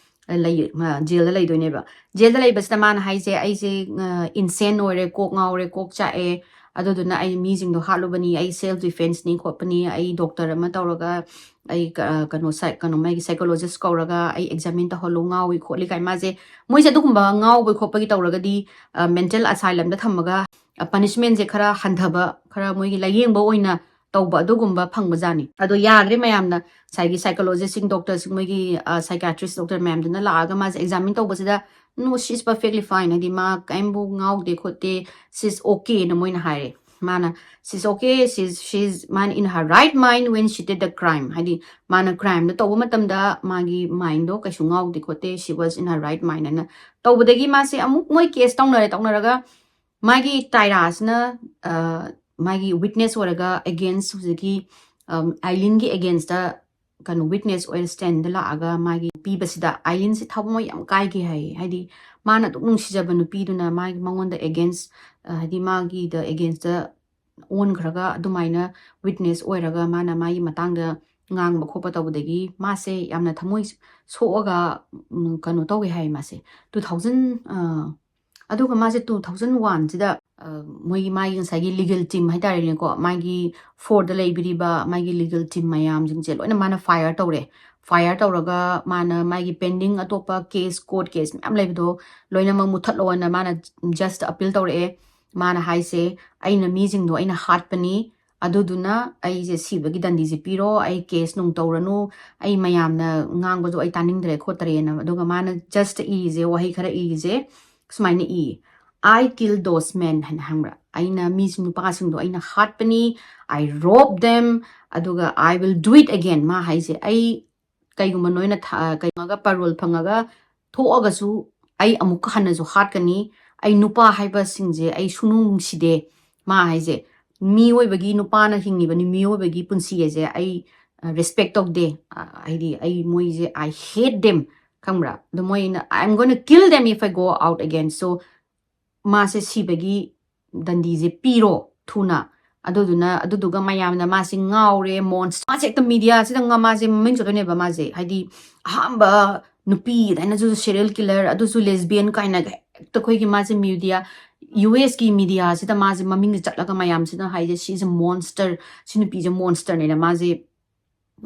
ꯑ, ꯂꯩ-, ꯑ, ꯖꯦꯜꯗ ꯂꯩꯗꯣꯏꯅꯦꯕ꯫ ꯖꯦꯜꯗ ꯂꯩꯕꯁꯤꯗ ꯃꯥꯅ ꯍꯥꯏꯁꯦ, "ꯑꯩꯁꯦ, ꯑ, ꯏꯟꯁꯦꯟ ꯑꯣꯏꯔꯦ, ꯀꯣꯛ ꯉꯥꯎꯔꯦ, ꯀꯣꯛ ꯆꯥꯛꯑꯦ, ꯑꯗꯨꯗꯨꯅ ꯑꯩ ꯃꯤꯁꯤꯡꯗꯣ ꯍꯥꯠꯂꯨꯕꯅꯤ, ꯑꯩ ꯁꯦꯜꯐ ꯗꯤꯐꯦꯟꯁꯅꯤ ꯈꯣꯠꯄꯅꯤ, ꯑꯩ ꯗꯣꯛꯇꯔ ꯑꯃ ꯇꯧꯔꯒ, ꯑꯩ ꯀ-, ꯑ, ꯀꯩꯅꯣ, ꯁꯥꯏ-, ꯀꯩꯅꯣ, ꯃꯥꯒꯤ ꯁꯥꯏꯀꯣꯂꯣꯖꯤꯁ ꯀꯧꯔꯒ ꯑꯩ ꯑꯦꯛꯖꯥꯃꯤꯟ ꯇꯧꯍꯜꯂꯨ, ꯉꯥꯎꯏ ꯈꯣꯠꯂꯤ" ꯀꯥꯏ ꯃꯥꯁꯦ, ꯃꯣꯏꯁꯦ ꯑꯗꯨꯒꯨꯝꯕ ꯉꯥꯎꯕ ꯈꯣꯠꯄꯒꯤ ꯇꯧꯔꯒꯗꯤ, ꯑ, ꯃꯦꯟꯇꯦꯜ ꯑꯁꯥꯏꯂꯝꯗ ꯊꯝꯃꯒ, ꯑ, ꯄꯅꯤꯁꯃꯦꯟꯁꯦ ꯈꯔ ꯍꯟꯊꯕ, ꯈꯔ ꯃꯣꯏꯒꯤ ꯂꯥꯏꯌꯦꯡꯕ ꯑꯣꯏꯅ ꯇꯧꯕ ꯑꯗꯨꯒꯨꯝꯕ ꯐꯪꯕꯖꯥꯠꯅꯤ꯫ ꯑꯗꯣ ꯌꯥꯗ꯭ꯔꯦ ꯃꯌꯥꯝꯅ, ꯉꯁꯥꯏꯒꯤ ꯁꯥꯏꯀꯣꯂꯣꯖꯤꯁꯁꯤꯡ, ꯗꯣꯛꯇꯔꯁꯤꯡ, ꯃꯣꯏꯒꯤ, ꯑ, ꯁꯥꯏꯀꯥꯇ꯭ꯔꯤꯁ ꯗꯣꯛꯇꯔ ꯃꯌꯥꯝꯗꯨꯅ ꯂꯥꯛꯑꯒ ꯃꯥꯁꯦ ꯑꯦꯛꯖꯥꯃꯤꯟ ꯇꯧꯕꯁꯤꯗ, "No, she's perfectly fine", ꯍꯥꯏꯗꯤ ꯃꯥ ꯀꯔꯤꯝꯕꯨ ꯉꯥꯎꯗꯦ ꯈꯣꯠꯇꯦ, "She's okay" ꯅ ꯃꯣꯏꯅ ꯍꯥꯏꯔꯦ꯫ ꯃꯥꯅ, "She's okay, she's, she's man in her right mind when she did the crime", ꯍꯥꯏꯗꯤ ꯃꯥꯅ ꯀ꯭ꯔꯥꯏꯝꯗꯣ ꯇꯧꯕ ꯃꯇꯝꯗ ꯃꯥꯒꯤ ꯃꯥꯏꯟꯗꯣ ꯀꯩꯁꯨ ꯉꯥꯎꯗꯦ ꯈꯣꯠꯇꯦ, "She was in her right mind" ꯍꯥꯏꯅ ꯇꯧꯕꯗꯒꯤ ꯃꯥꯁꯦ ꯑꯃꯨꯛ ꯃꯣꯏ ꯀꯦꯁ ꯇꯧꯅꯔꯦ, ꯇꯧꯅꯔꯒ ꯃꯥꯒꯤ ꯇꯥꯏꯔꯥꯁꯤꯅ, ꯑ, ꯃꯥꯒꯤ ꯋꯤꯠꯅꯦꯁ ꯑꯣꯏꯔꯒ ꯑꯦꯒꯦꯟꯁ ꯍꯧꯖꯤꯛꯀꯤ, ꯑꯝ, ꯑꯥꯏꯂꯤꯟꯒꯤ ꯑꯦꯒꯦꯟꯁꯇ ꯀꯩꯅꯣ ꯋꯤꯠꯅꯦꯁ ꯑꯣꯏꯅ ꯁ꯭ꯇꯦꯟꯗ ꯂꯥꯛꯑꯒ ꯃꯥꯒꯤ ꯄꯤꯕꯁꯤꯗ ꯑꯥꯏꯂꯤꯟꯁꯦ ꯊꯃꯣꯏ ꯌꯥꯝ ꯀꯥꯏꯈꯤ ꯍꯥꯏꯌꯦ꯫ ꯍꯥꯏꯗꯤ ꯃꯥꯅ ꯑꯗꯨꯝ ꯅꯨꯡꯁꯤꯖꯕ ꯅꯨꯄꯤꯗꯨꯅ ꯃꯥꯒꯤ ꯃꯉꯣꯟꯗ ꯑꯦꯒꯦꯟꯁ, ꯑ, ꯍꯥꯏꯗꯤ ꯃꯥꯒꯤꯗ ꯑꯦꯒꯦꯟꯁꯇ ꯑꯣꯟꯈ꯭ꯔꯒ ꯑꯗꯨꯃꯥꯏꯅ ꯋꯤꯠꯅꯦꯁ ꯑꯣꯏꯔꯒ ꯃꯥꯅ ꯃꯥꯒꯤ ꯃꯇꯥꯡꯗ ꯉꯥꯡꯕ ꯈꯣꯠꯄ ꯇꯧꯕꯗꯒꯤ ꯃꯥꯁꯦ ꯌꯥꯝꯅ ꯊꯃꯣꯏ ꯁꯣꯛꯑꯒ, ꯎꯝ, ꯀꯩꯅꯣ ꯇꯧꯋꯦ ꯍꯥꯏꯌꯦ ꯃꯥꯁꯦ꯫ Two thousand, ꯑ, ꯑꯗꯨꯒ ꯃꯥꯁꯦ two thousand one ꯁꯤꯗ, ꯑ, ꯃꯣꯏꯒꯤ, ꯃꯥꯒꯤ ꯉꯁꯥꯏꯒꯤ legal team ꯍꯥꯏꯇꯥꯔꯦꯅꯦꯀꯣ, ꯃꯥꯒꯤ four ꯗ ꯂꯩꯕꯤꯔꯤꯕ ꯃꯥꯒꯤ legal team ꯃꯌꯥꯝꯁꯤꯡꯁꯦ ꯂꯣꯏꯅ ꯃꯥꯅ fire ꯇꯧꯔꯦ꯫ Fire ꯇꯧꯔꯒ ꯃꯥꯅ ꯃꯥꯒꯤ pending ꯑꯇꯣꯞꯄ case, court case ꯃꯌꯥꯝ ꯂꯩꯕꯗꯣ ꯂꯣꯏꯅꯃꯛ ꯃꯨꯠꯊꯠꯂꯣꯅ ꯃꯥꯅ judge ꯇ appeal ꯇꯧꯔꯛꯑꯦ꯫ ꯃꯥꯅ ꯍꯥꯏꯁꯦ, "ꯑꯩꯅ ꯃꯤꯁꯤꯡꯗꯣ ꯑꯩꯅ ꯍꯥꯠꯄꯅꯤ, ꯑꯗꯨꯗꯨꯅ ꯑꯩꯁꯦ ꯁꯤꯕꯒꯤ ꯗꯟꯗꯤꯁꯦ ꯄꯤꯔꯣ, ꯑꯩ case ꯅꯨꯡ ꯇꯧꯔꯅꯨ, ꯑꯩ ꯃꯌꯥꯝꯅ ꯉꯥꯡꯕꯗꯣ ꯑꯩ ꯇꯥꯅꯤꯡꯗ꯭ꯔꯦ ꯈꯣꯠꯇ꯭ꯔꯦꯅ"꯫ ꯑꯗꯨꯒ ꯃꯥꯅ judge ꯇ ꯏꯔꯤꯁꯦ, ꯋꯥꯍꯩ ꯈꯔ ꯏꯔꯤꯁꯦ ꯁꯨꯃꯥꯏꯅ E, "I kill those men" ꯍꯥꯏꯅ, ꯈꯪꯕ꯭ꯔꯥ? "ꯑꯩꯅ ꯃꯤꯁꯤꯡ, ꯅꯨꯄꯥꯁꯤꯡꯗꯣ ꯑꯩꯅ ꯍꯥꯠꯄꯅꯤ, I rob them, ꯑꯗꯨꯒ I will do it again"꯫ ꯃꯥ ꯍꯥꯏꯁꯦ, "ꯑꯩ ꯀꯩꯒꯨꯝꯕ ꯅꯣꯏꯅ ꯊ-, ꯀꯩꯅꯣꯒ, parole ꯐꯪꯉꯒ ꯊꯣꯛꯑꯒꯁꯨ ꯑꯩ ꯑꯃꯨꯛꯀ ꯍꯟꯅꯁꯨ ꯍꯥꯠꯀꯅꯤ꯫ ꯑꯩ ꯅꯨꯄꯥ ꯍꯥꯏꯕꯁꯤꯡꯁꯦ ꯑꯩ ꯁꯨꯅꯨꯡ ꯅꯨꯡꯁꯤꯗꯦ"꯫ ꯃꯥ ꯍꯥꯏꯁꯦ, "ꯃꯤꯑꯣꯏꯕꯒꯤ, ꯅꯨꯄꯥꯅ ꯍꯤꯡꯉꯤꯕꯅꯤ, ꯃꯤꯑꯣꯏꯕꯒꯤ ꯄꯨꯟꯁꯤ ꯍꯥꯏꯁꯦ ꯑꯩ, ꯑ, respect ꯇꯧꯗꯦ꯫ ꯑ, ꯍꯥꯏꯗꯤ ꯑꯩ ꯃꯣꯏꯁꯦ, I hate them", ꯈꯪꯕ꯭ꯔꯥ? ꯑꯗꯣ ꯃꯣꯏꯅ, "I am gonna kill them if I go out again, so ꯃꯥꯁꯦ ꯁꯤꯕꯒꯤ ꯗꯟꯗꯤꯁꯦ ꯄꯤꯔꯣ ꯊꯨꯅ"꯫ ꯑꯗꯨꯗꯨꯅ, ꯑꯗꯨꯗꯨꯒ ꯃꯌꯥꯝꯅ ꯃꯥꯁꯦ ꯉꯥꯎꯔꯦ, monster꯫ ꯃꯥꯁꯦ ꯍꯦꯛꯇ media ꯁꯤꯗ ꯉ-, ꯃꯥꯁꯦ ꯃꯃꯤꯡ ꯆꯠꯇꯣꯏꯅꯦꯕ ꯃꯥꯁꯦ꯫ ꯍꯥꯏꯗꯤ ꯑꯍꯥꯟꯕ ꯅꯨꯄꯤ ꯑꯗꯨꯃꯥꯏꯅꯁꯨ serial killer, ꯑꯗꯨꯁꯨ lesbian ꯀꯥꯏꯅꯒ ꯍꯦꯛꯇ ꯑꯩꯈꯣꯏꯒꯤ ꯃꯥꯁꯦ media, U S ꯀꯤ media ꯁꯤꯗ ꯃꯥꯁꯦ ꯃꯃꯤꯡꯁꯦ ꯆꯠꯂꯒ ꯃꯌꯥꯝꯁꯤꯅ ꯍꯥꯏꯁꯦ, "She is a monster, ꯁꯤ ꯅꯨꯄꯤꯁꯦ monster ꯅꯦꯅ" ꯃꯥꯁꯦ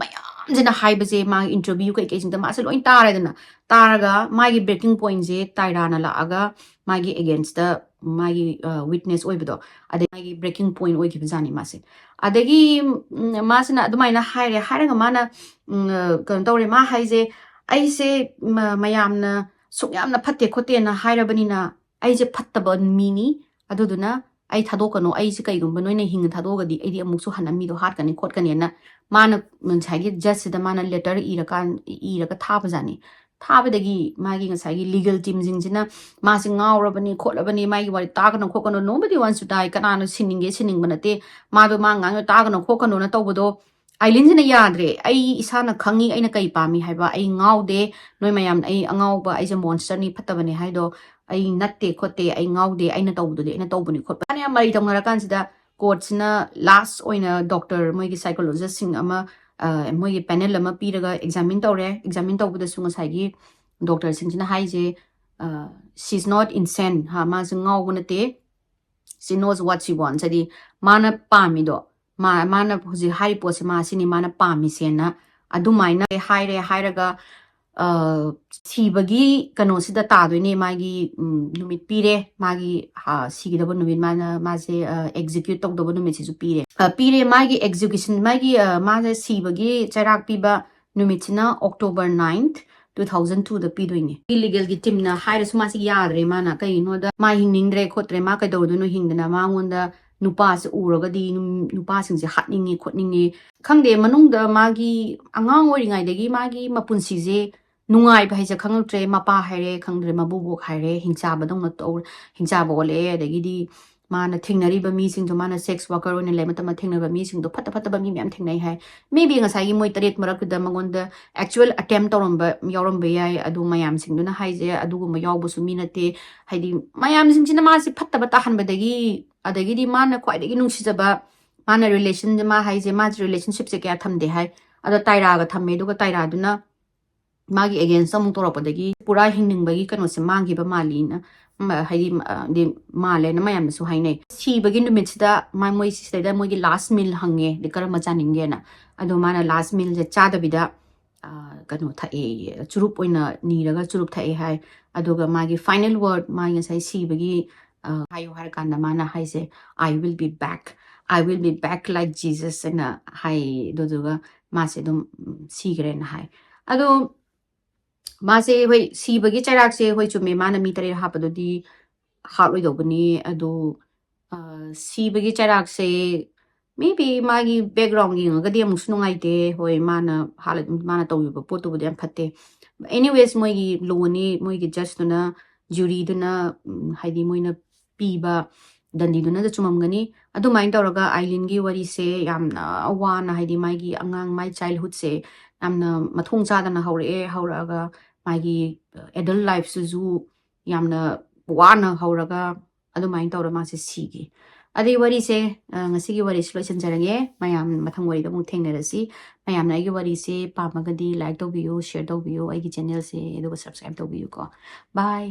ꯃꯌꯥꯝꯁꯤꯅ ꯍꯥꯏꯕꯁꯦ, ꯃꯥꯒꯤ interview ꯀꯩꯀꯩꯁꯤꯡꯗ ꯃꯥꯁꯦ ꯂꯣꯏ ꯇꯥꯔꯦꯗꯅ꯫ ꯇꯥꯔꯒ ꯃꯥꯒꯤ breaking point ꯁꯦ ꯇꯥꯏꯔꯥꯅ ꯂꯥꯛꯑꯒ ꯃꯥꯒꯤ against ꯇ ꯃꯥꯒꯤ, ꯑ, witness ꯑꯣꯏꯕꯗꯣ, ꯑꯗꯩ ꯃꯥꯒꯤ breaking point ꯑꯣꯏꯈꯤꯕꯖꯥꯠꯅꯤ ꯃꯥꯁꯦ꯫ ꯑꯗꯒꯤ, ꯎꯝ, ꯃꯥꯁꯤꯅ ꯑꯗꯨꯃꯥꯏꯅ ꯍꯥꯏꯔꯦ, ꯍꯥꯏꯔꯒ ꯃꯥꯅ, ꯎꯝ, ꯑ, ꯀꯩꯅꯣ ꯇꯧꯔꯦ, ꯃꯥ ꯍꯥꯏꯁꯦ, "ꯑꯩꯁꯦ ꯃ-, ꯃꯌꯥꯝꯅ ꯁꯨꯛ ꯌꯥꯝꯅ ꯐꯠꯇꯦ ꯈꯣꯠꯇꯦꯅ ꯍꯥꯏꯔꯕꯅꯤꯅ, ꯑꯩꯁꯦ ꯐꯠꯇꯕ ꯃꯤꯅꯤ, ꯑꯗꯨꯗꯨꯅ ꯑꯩ ꯊꯥꯗꯣꯛꯀꯅꯨ, ꯑꯩꯁꯦ ꯀꯩꯒꯨꯝꯕ ꯅꯣꯏꯅ ꯍꯤꯡꯅ ꯊꯥꯗꯣꯛꯑꯒꯗꯤ ꯑꯩꯗꯤ ꯑꯃꯨꯛꯁꯨ ꯍꯟꯅ ꯃꯤꯗꯣ ꯍꯥꯠꯀꯅꯤ ꯈꯣꯠꯀꯅꯤꯅ" ꯃꯥꯅ ꯉꯁꯥꯏꯒꯤ judge ꯁꯤꯗ ꯃꯥꯅ letter ꯏꯔꯀꯥꯟ, ꯏꯔꯒ ꯊꯥꯕꯖꯥꯠꯅꯤ꯫ ꯊꯥꯕꯗꯒꯤ ꯃꯥꯒꯤ ꯉꯁꯥꯏꯒꯤ legal team ꯁꯤꯡꯁꯤꯅ, "ꯃꯥꯁꯦ ꯉꯥꯎꯔꯕꯅꯤ ꯈꯣꯠꯂꯕꯅꯤ, ꯃꯥꯒꯤ ꯋꯥꯔꯤ ꯇꯥꯒꯅꯨ ꯈꯣꯠꯀꯅꯨ, nobody wants to die, ꯀꯅꯥꯅ ꯁꯤꯅꯤꯡꯒꯦ ꯁꯤꯅꯤꯡꯕ ꯅꯠꯇꯦ, ꯃꯥꯗꯣ ꯃꯥ ꯉꯥꯡꯉꯤꯗꯣ ꯇꯥꯒꯅꯨ ꯈꯣꯠꯀꯅꯨꯅ" ꯇꯧꯕꯗꯣ ꯑꯥꯏꯂꯤꯟꯁꯤꯅ ꯌꯥꯗ꯭ꯔꯦ꯫ "ꯑꯩ ꯏꯁꯥꯅ ꯈꯪꯉꯤ ꯑꯩꯅ ꯀꯩ ꯄꯥꯝꯃꯤ ꯍꯥꯏꯕ, ꯑꯩ ꯉꯥꯎꯗꯦ, ꯅꯣꯏ ꯃꯌꯥꯝꯅ ꯑꯩ ꯑꯉꯥꯎꯕ, ꯑꯩꯁꯦ monster ꯅꯤ, ꯐꯠꯇꯕꯅꯦ ꯍꯥꯏꯗꯣ ꯑꯩ ꯅꯠꯇꯦ ꯈꯣꯠꯇꯦ, ꯑꯩ ꯉꯥꯎꯗꯦ, ꯑꯩꯅ ꯇꯧꯕꯗꯨꯗꯤ ꯑꯩꯅ ꯇꯧꯕꯅꯤ" ꯈꯣꯠꯄ꯫ ꯃꯥꯅ ꯌꯥꯝ ꯃꯔꯩ ꯇꯧꯅꯔꯀꯥꯟꯁꯤꯗ court ꯁꯤꯅ last ꯑꯣꯏꯅ doctor, ꯃꯣꯏꯒꯤ psychologist ꯁꯤꯡ ꯑꯃ, ꯑ, ꯃꯣꯏꯒꯤ panel ꯑꯃ ꯄꯤꯔꯒ examine ꯇꯧꯔꯦ꯫ Examine ꯇꯧꯕꯗꯁꯨ ꯉꯁꯥꯏꯒꯤ doctor ꯁꯤꯡꯁꯤꯅ ꯍꯥꯏꯁꯦ, She's not insane, ꯍꯥ, ꯃꯥꯁꯦ ꯉꯥꯎꯕ ꯅꯠꯇꯦ. She knows what she wants. ꯍꯥꯏꯗꯤ ꯃꯥꯅ ꯄꯥꯝꯃꯤꯗꯣ, ꯃꯥ ꯃꯥꯅ ꯍꯧꯖꯤꯛ ꯍꯥꯏꯔꯤ ꯄꯣꯠꯁꯦ ꯃꯥ ꯁꯤꯅꯤ ꯃꯥꯅ ꯄꯥꯝꯃꯤꯁꯦꯅ꯫ ꯑꯗꯨꯃꯥꯏꯅ ꯍꯥꯏꯔꯦ꯫ ꯍꯥꯏꯔꯒ ꯑ, ꯁꯤꯕꯒꯤ ꯀꯩꯅꯣꯁꯤꯗ ꯇꯥꯗꯣꯏꯅꯦ꯫ ꯃꯥꯒꯤ ꯎꯝ, ꯅꯨꯃꯤꯠ ꯄꯤꯔꯦ꯫ ꯃꯥꯒꯤ ꯍꯥ, ꯁꯤꯒꯗꯕ ꯅꯨꯃꯤꯠ ꯃꯥꯅ ꯃꯥꯁꯦ ꯑꯦꯛꯖꯤꯀ꯭ꯌꯨꯠ ꯇꯧꯗꯧꯕ ꯅꯨꯃꯤꯠꯁꯤꯁꯨ ꯄꯤꯔꯦ꯫ ꯑ, ꯄꯤꯔꯦ꯫ ꯃꯥꯒꯤ ꯑꯦꯛꯖꯤꯀ꯭ꯌꯨꯁꯟ, ꯃꯥꯒꯤ ꯑ, ꯃꯥꯁꯦ ꯁꯤꯕꯒꯤ ꯆꯩꯔꯥꯛ ꯄꯤꯕ ꯅꯨꯃꯤꯠꯁꯤꯅ October ninth, two thousand twoꯗ ꯄꯤꯗꯣꯏꯅꯦ꯫ ꯂꯤꯒꯦꯜꯒꯤ ꯇꯤꯝꯅ ꯍꯥꯏꯔꯁꯨ ꯃꯥꯁꯦ ꯌꯥꯗ꯭ꯔꯦ꯫ ꯃꯥꯅ ꯀꯩꯒꯤꯅꯣꯗ ꯃꯥ ꯍꯤꯡꯅꯤꯡꯗ꯭ꯔꯦ ꯈꯣꯠꯇ꯭ꯔꯦ, ꯃꯥ ꯀꯩꯗꯧꯗꯣꯏꯅꯣ ꯍꯤꯡꯗꯅ, ꯃꯉꯣꯟꯗ ꯅꯨꯄꯥꯁꯦ ꯎꯔꯒꯗꯤ ꯅꯨꯝ- ꯅꯨꯄꯥꯁꯤꯡꯁꯦ ꯍꯥꯠꯅꯤꯡꯉꯦ ꯈꯣꯠꯅꯤꯡꯉꯦ꯫ ꯈꯪꯗꯦ, ꯃꯅꯨꯡꯗ ꯃꯥꯒꯤ ꯑꯉꯥꯡ ꯑꯣꯏꯔꯤꯉꯩꯗꯒꯤ ꯃꯥꯒꯤ ꯃꯄꯨꯟꯁꯤꯁꯦ ꯅꯨꯡꯉꯥꯏꯕ ꯍꯥꯏꯁꯦ ꯈꯪꯉꯛꯇ꯭ꯔꯦ꯫ ꯃꯄꯥ ꯍꯥꯏꯔꯦ ꯈꯪꯗ꯭ꯔꯦ, ꯃꯕꯨꯕꯣꯛ ꯍꯥꯏꯔꯦ ꯍꯤꯡꯆꯥꯕꯗꯧꯅ ꯇꯧ- ꯍꯤꯡꯆꯥꯕ ꯑꯣꯜꯂꯛꯑꯦ꯫ ꯑꯗꯒꯤꯗꯤ ꯃꯥꯅ ꯊꯦꯡꯅꯔꯤꯕ ꯃꯤꯁꯤꯡꯗꯣ, ꯃꯥꯅ ꯁꯦꯛꯁ ꯋꯥꯔꯀꯔ ꯑꯣꯏꯅ ꯂꯩꯕ ꯃꯇꯝꯗ ꯊꯦꯡꯅꯕ ꯃꯤꯁꯤꯡꯗꯣ ꯐꯠꯇ ꯐꯠꯇꯕ ꯃꯤ ꯃꯌꯥꯝ ꯊꯦꯡꯅꯩ ꯍꯥꯏ꯫ ꯃꯦꯕꯤ ꯉꯁꯥꯏꯒꯤ ꯃꯣꯏ ꯇꯔꯦꯠ ꯃꯔꯛꯇꯨꯗ ꯃꯉꯣꯟꯗ ꯑꯦꯛꯆꯨꯋꯦꯜ ꯑꯦꯇꯦꯝ ꯇꯧꯔꯝꯕ ꯌꯥꯎꯔꯝꯕ ꯌꯥꯏ꯫ ꯑꯗꯨ ꯃꯌꯥꯝꯁꯤꯡꯗꯨꯅ ꯍꯥꯏꯁꯦ ꯑꯗꯨꯒꯨꯝꯕ ꯌꯥꯎꯕꯁꯨ ꯃꯤ ꯅꯠꯇꯦ꯫ ꯍꯥꯏꯗꯤ ꯃꯌꯥꯝꯁꯤꯡꯁꯤꯅ ꯃꯥꯁꯦ ꯐꯠꯇꯕ ꯇꯥꯍꯟꯕꯗꯒꯤ, ꯑꯗꯒꯤꯗꯤ ꯃꯥꯅ ꯈ꯭ꯋꯥꯏꯗꯒꯤ ꯅꯨꯡꯁꯤꯖꯕ, ꯃꯥꯅ ꯔꯤꯂꯦꯁꯟ, ꯃꯥ ꯍꯥꯏꯁꯦ ꯃꯥꯁꯦ ꯔꯤꯂꯦꯁꯟꯁꯤꯞꯁꯦ ꯀꯌꯥ ꯊꯝꯗꯦ ꯍꯥꯏ꯫ ꯑꯗꯣ ꯇꯥꯏꯔꯥꯒ ꯊꯝꯃꯦ꯫ ꯑꯗꯨꯒ ꯇꯥꯏꯔꯥꯗꯨꯅ ꯃꯥꯒꯤ ꯑꯦꯒꯦꯟꯁꯇ ꯑꯃꯨꯛ ꯇꯧꯔꯛꯄꯗꯒꯤ ꯄꯨꯔꯥ ꯍꯤꯡꯅꯤꯡꯕꯒꯤ ꯀꯩꯅꯣꯁꯦ ꯃꯥꯡꯈꯤꯕ ꯃꯥꯜꯂꯤꯅ, ꯃ- ꯍꯥꯏꯗꯤ ꯃ- ꯗꯤ ꯃꯥꯜꯂꯦꯅ ꯃꯌꯥꯝꯅꯁꯨ ꯍꯥꯏꯅꯩ꯫ ꯁꯤꯕꯒꯤ ꯅꯨꯃꯤꯠꯁꯤꯗ ꯃꯥ ꯃꯣꯏ ꯁꯤꯗꯩꯗ ꯃꯣꯏꯒꯤ ꯂꯥꯁ ꯃꯤꯜ ꯍꯪꯉꯦ, "ꯗꯤ ꯀꯔꯝꯕ ꯆꯥꯅꯤꯡꯒꯦꯅ?" ꯑꯗꯣ ꯃꯥꯅ ꯂꯥꯁ ꯃꯤꯜꯁꯦ ꯆꯥꯗꯕꯤꯗ ꯑ, ꯀꯩꯅꯣ ꯊꯛꯑꯦ, ꯆꯨꯔꯨꯞ ꯑꯣꯏꯅ ꯅꯤꯔꯒ ꯆꯨꯔꯨꯞ ꯊꯛꯑꯦ ꯍꯥꯏ꯫ ꯑꯗꯨꯒ ꯃꯥꯒꯤ ꯐꯥꯏꯅꯦꯜ ꯋꯥꯔꯗ, ꯃꯥꯒꯤ ꯉꯁꯥꯏ ꯁꯤꯕꯒꯤ ꯑ, ꯍꯥꯏꯌꯨ ꯍꯥꯏꯔꯀꯥꯟꯗ ꯃꯥꯅ ꯍꯥꯏꯁꯦ, "I will be back, I will be back like Jesus" ꯍꯥꯏꯅ ꯍꯥꯏ꯫ ꯑꯗꯨꯗꯨꯒ ꯃꯥꯁꯦ ꯑꯗꯨꯝ ꯎꯝ, ꯁꯤꯈ꯭ꯔꯦꯅ ꯍꯥꯏ꯫ ꯑꯗꯣ ꯃꯥꯁꯦ, ꯍꯣꯏ, ꯁꯤꯕꯒꯤ ꯆꯩꯔꯥꯛꯁꯦ, ꯍꯣꯏ, ꯆꯨꯝꯃꯦ, ꯃꯥꯅ ꯃꯤ ꯇꯔꯦꯠ ꯍꯥꯠꯄꯗꯨꯗꯤ ꯍꯥꯠꯂꯣꯏꯗꯧꯕꯅꯤ꯫ ꯑꯗꯨ ꯑ, ꯁꯤꯕꯒꯤ ꯆꯩꯔꯥꯛꯁꯦ ꯃꯦꯕꯤ ꯃꯥꯒꯤ ꯕꯦꯛꯒ꯭ꯔꯥꯎꯟ ꯌꯦꯡꯉꯒꯗꯤ ꯑꯃꯨꯛꯁꯨ ꯅꯨꯡꯉꯥꯏꯇꯦ꯫ ꯍꯣꯏ, ꯃꯥꯅ ꯍꯥꯠꯂ- ꯃꯥꯅ ꯇꯧꯈꯤꯕ ꯄꯣꯠꯇꯨꯕꯨꯗꯤ ꯌꯥꯝ ꯐꯠꯇꯦ꯫ ꯑꯦꯅꯤꯋꯦꯁ, ꯃꯣꯏꯒꯤ ꯂꯣꯅꯤ, ꯃꯣꯏꯒꯤ ꯖꯁꯇꯨꯅ, ꯖꯨꯔꯤꯗꯨꯅ, ꯎꯝ, ꯍꯥꯏꯗꯤ ꯃꯣꯏꯅ ꯄꯤꯕ ꯗꯟꯗꯤꯗꯨꯅꯗ ꯆꯨꯝꯃꯝꯒꯅꯤ꯫ ꯑꯗꯨꯃꯥꯏꯅ ꯇꯧꯔꯒ ꯑꯥꯏꯂꯤꯟꯒꯤ ꯋꯥꯔꯤꯁꯦ ꯌꯥꯝꯅ ꯋꯥꯅ, ꯍꯥꯏꯗꯤ ꯃꯥꯒꯤ ꯑꯉꯥꯡ, ꯃꯥꯏ ꯆꯥꯏꯜꯍꯨꯗꯁꯦ ꯌꯥꯝꯅ ꯃꯊꯣꯡ ꯆꯥꯗꯅ ꯍꯧꯔꯛꯑꯦ꯫ ꯍꯧꯔꯛꯑꯒ ꯃꯥꯒꯤ ꯑꯦꯗꯜ ꯂꯥꯏꯐꯁꯤꯁꯨ ꯌꯥꯝꯅ ꯋꯥꯅ ꯍꯧꯔꯒ ꯑꯗꯨꯃꯥꯏꯅ ꯇꯧꯔ ꯃꯥꯁꯦ ꯁꯤꯈꯤ꯫ ꯑꯗꯩ ꯋꯥꯔꯤꯁꯦ, ꯑ, ꯉꯁꯤꯒꯤ ꯋꯥꯔꯤꯁꯤ ꯂꯣꯏꯁꯤꯟꯖꯔꯒꯦ꯫ ꯃꯌꯥꯝ ꯃꯊꯪ ꯋꯥꯔꯤꯗ ꯑꯃꯨꯛ ꯊꯦꯡꯅꯔꯁꯤ꯫ ꯃꯌꯥꯝꯅ ꯑꯩꯒꯤ ꯋꯥꯔꯤꯁꯦ ꯄꯥꯝꯃꯒꯗꯤ like ꯇꯧꯕꯤꯌꯨ, share ꯇꯧꯕꯤꯌꯨ, ꯑꯩꯒꯤ channelꯁꯦ ꯑꯗꯨꯒ subscribe ꯇꯧꯕꯤꯌꯨꯀꯣ꯫ Bye꯫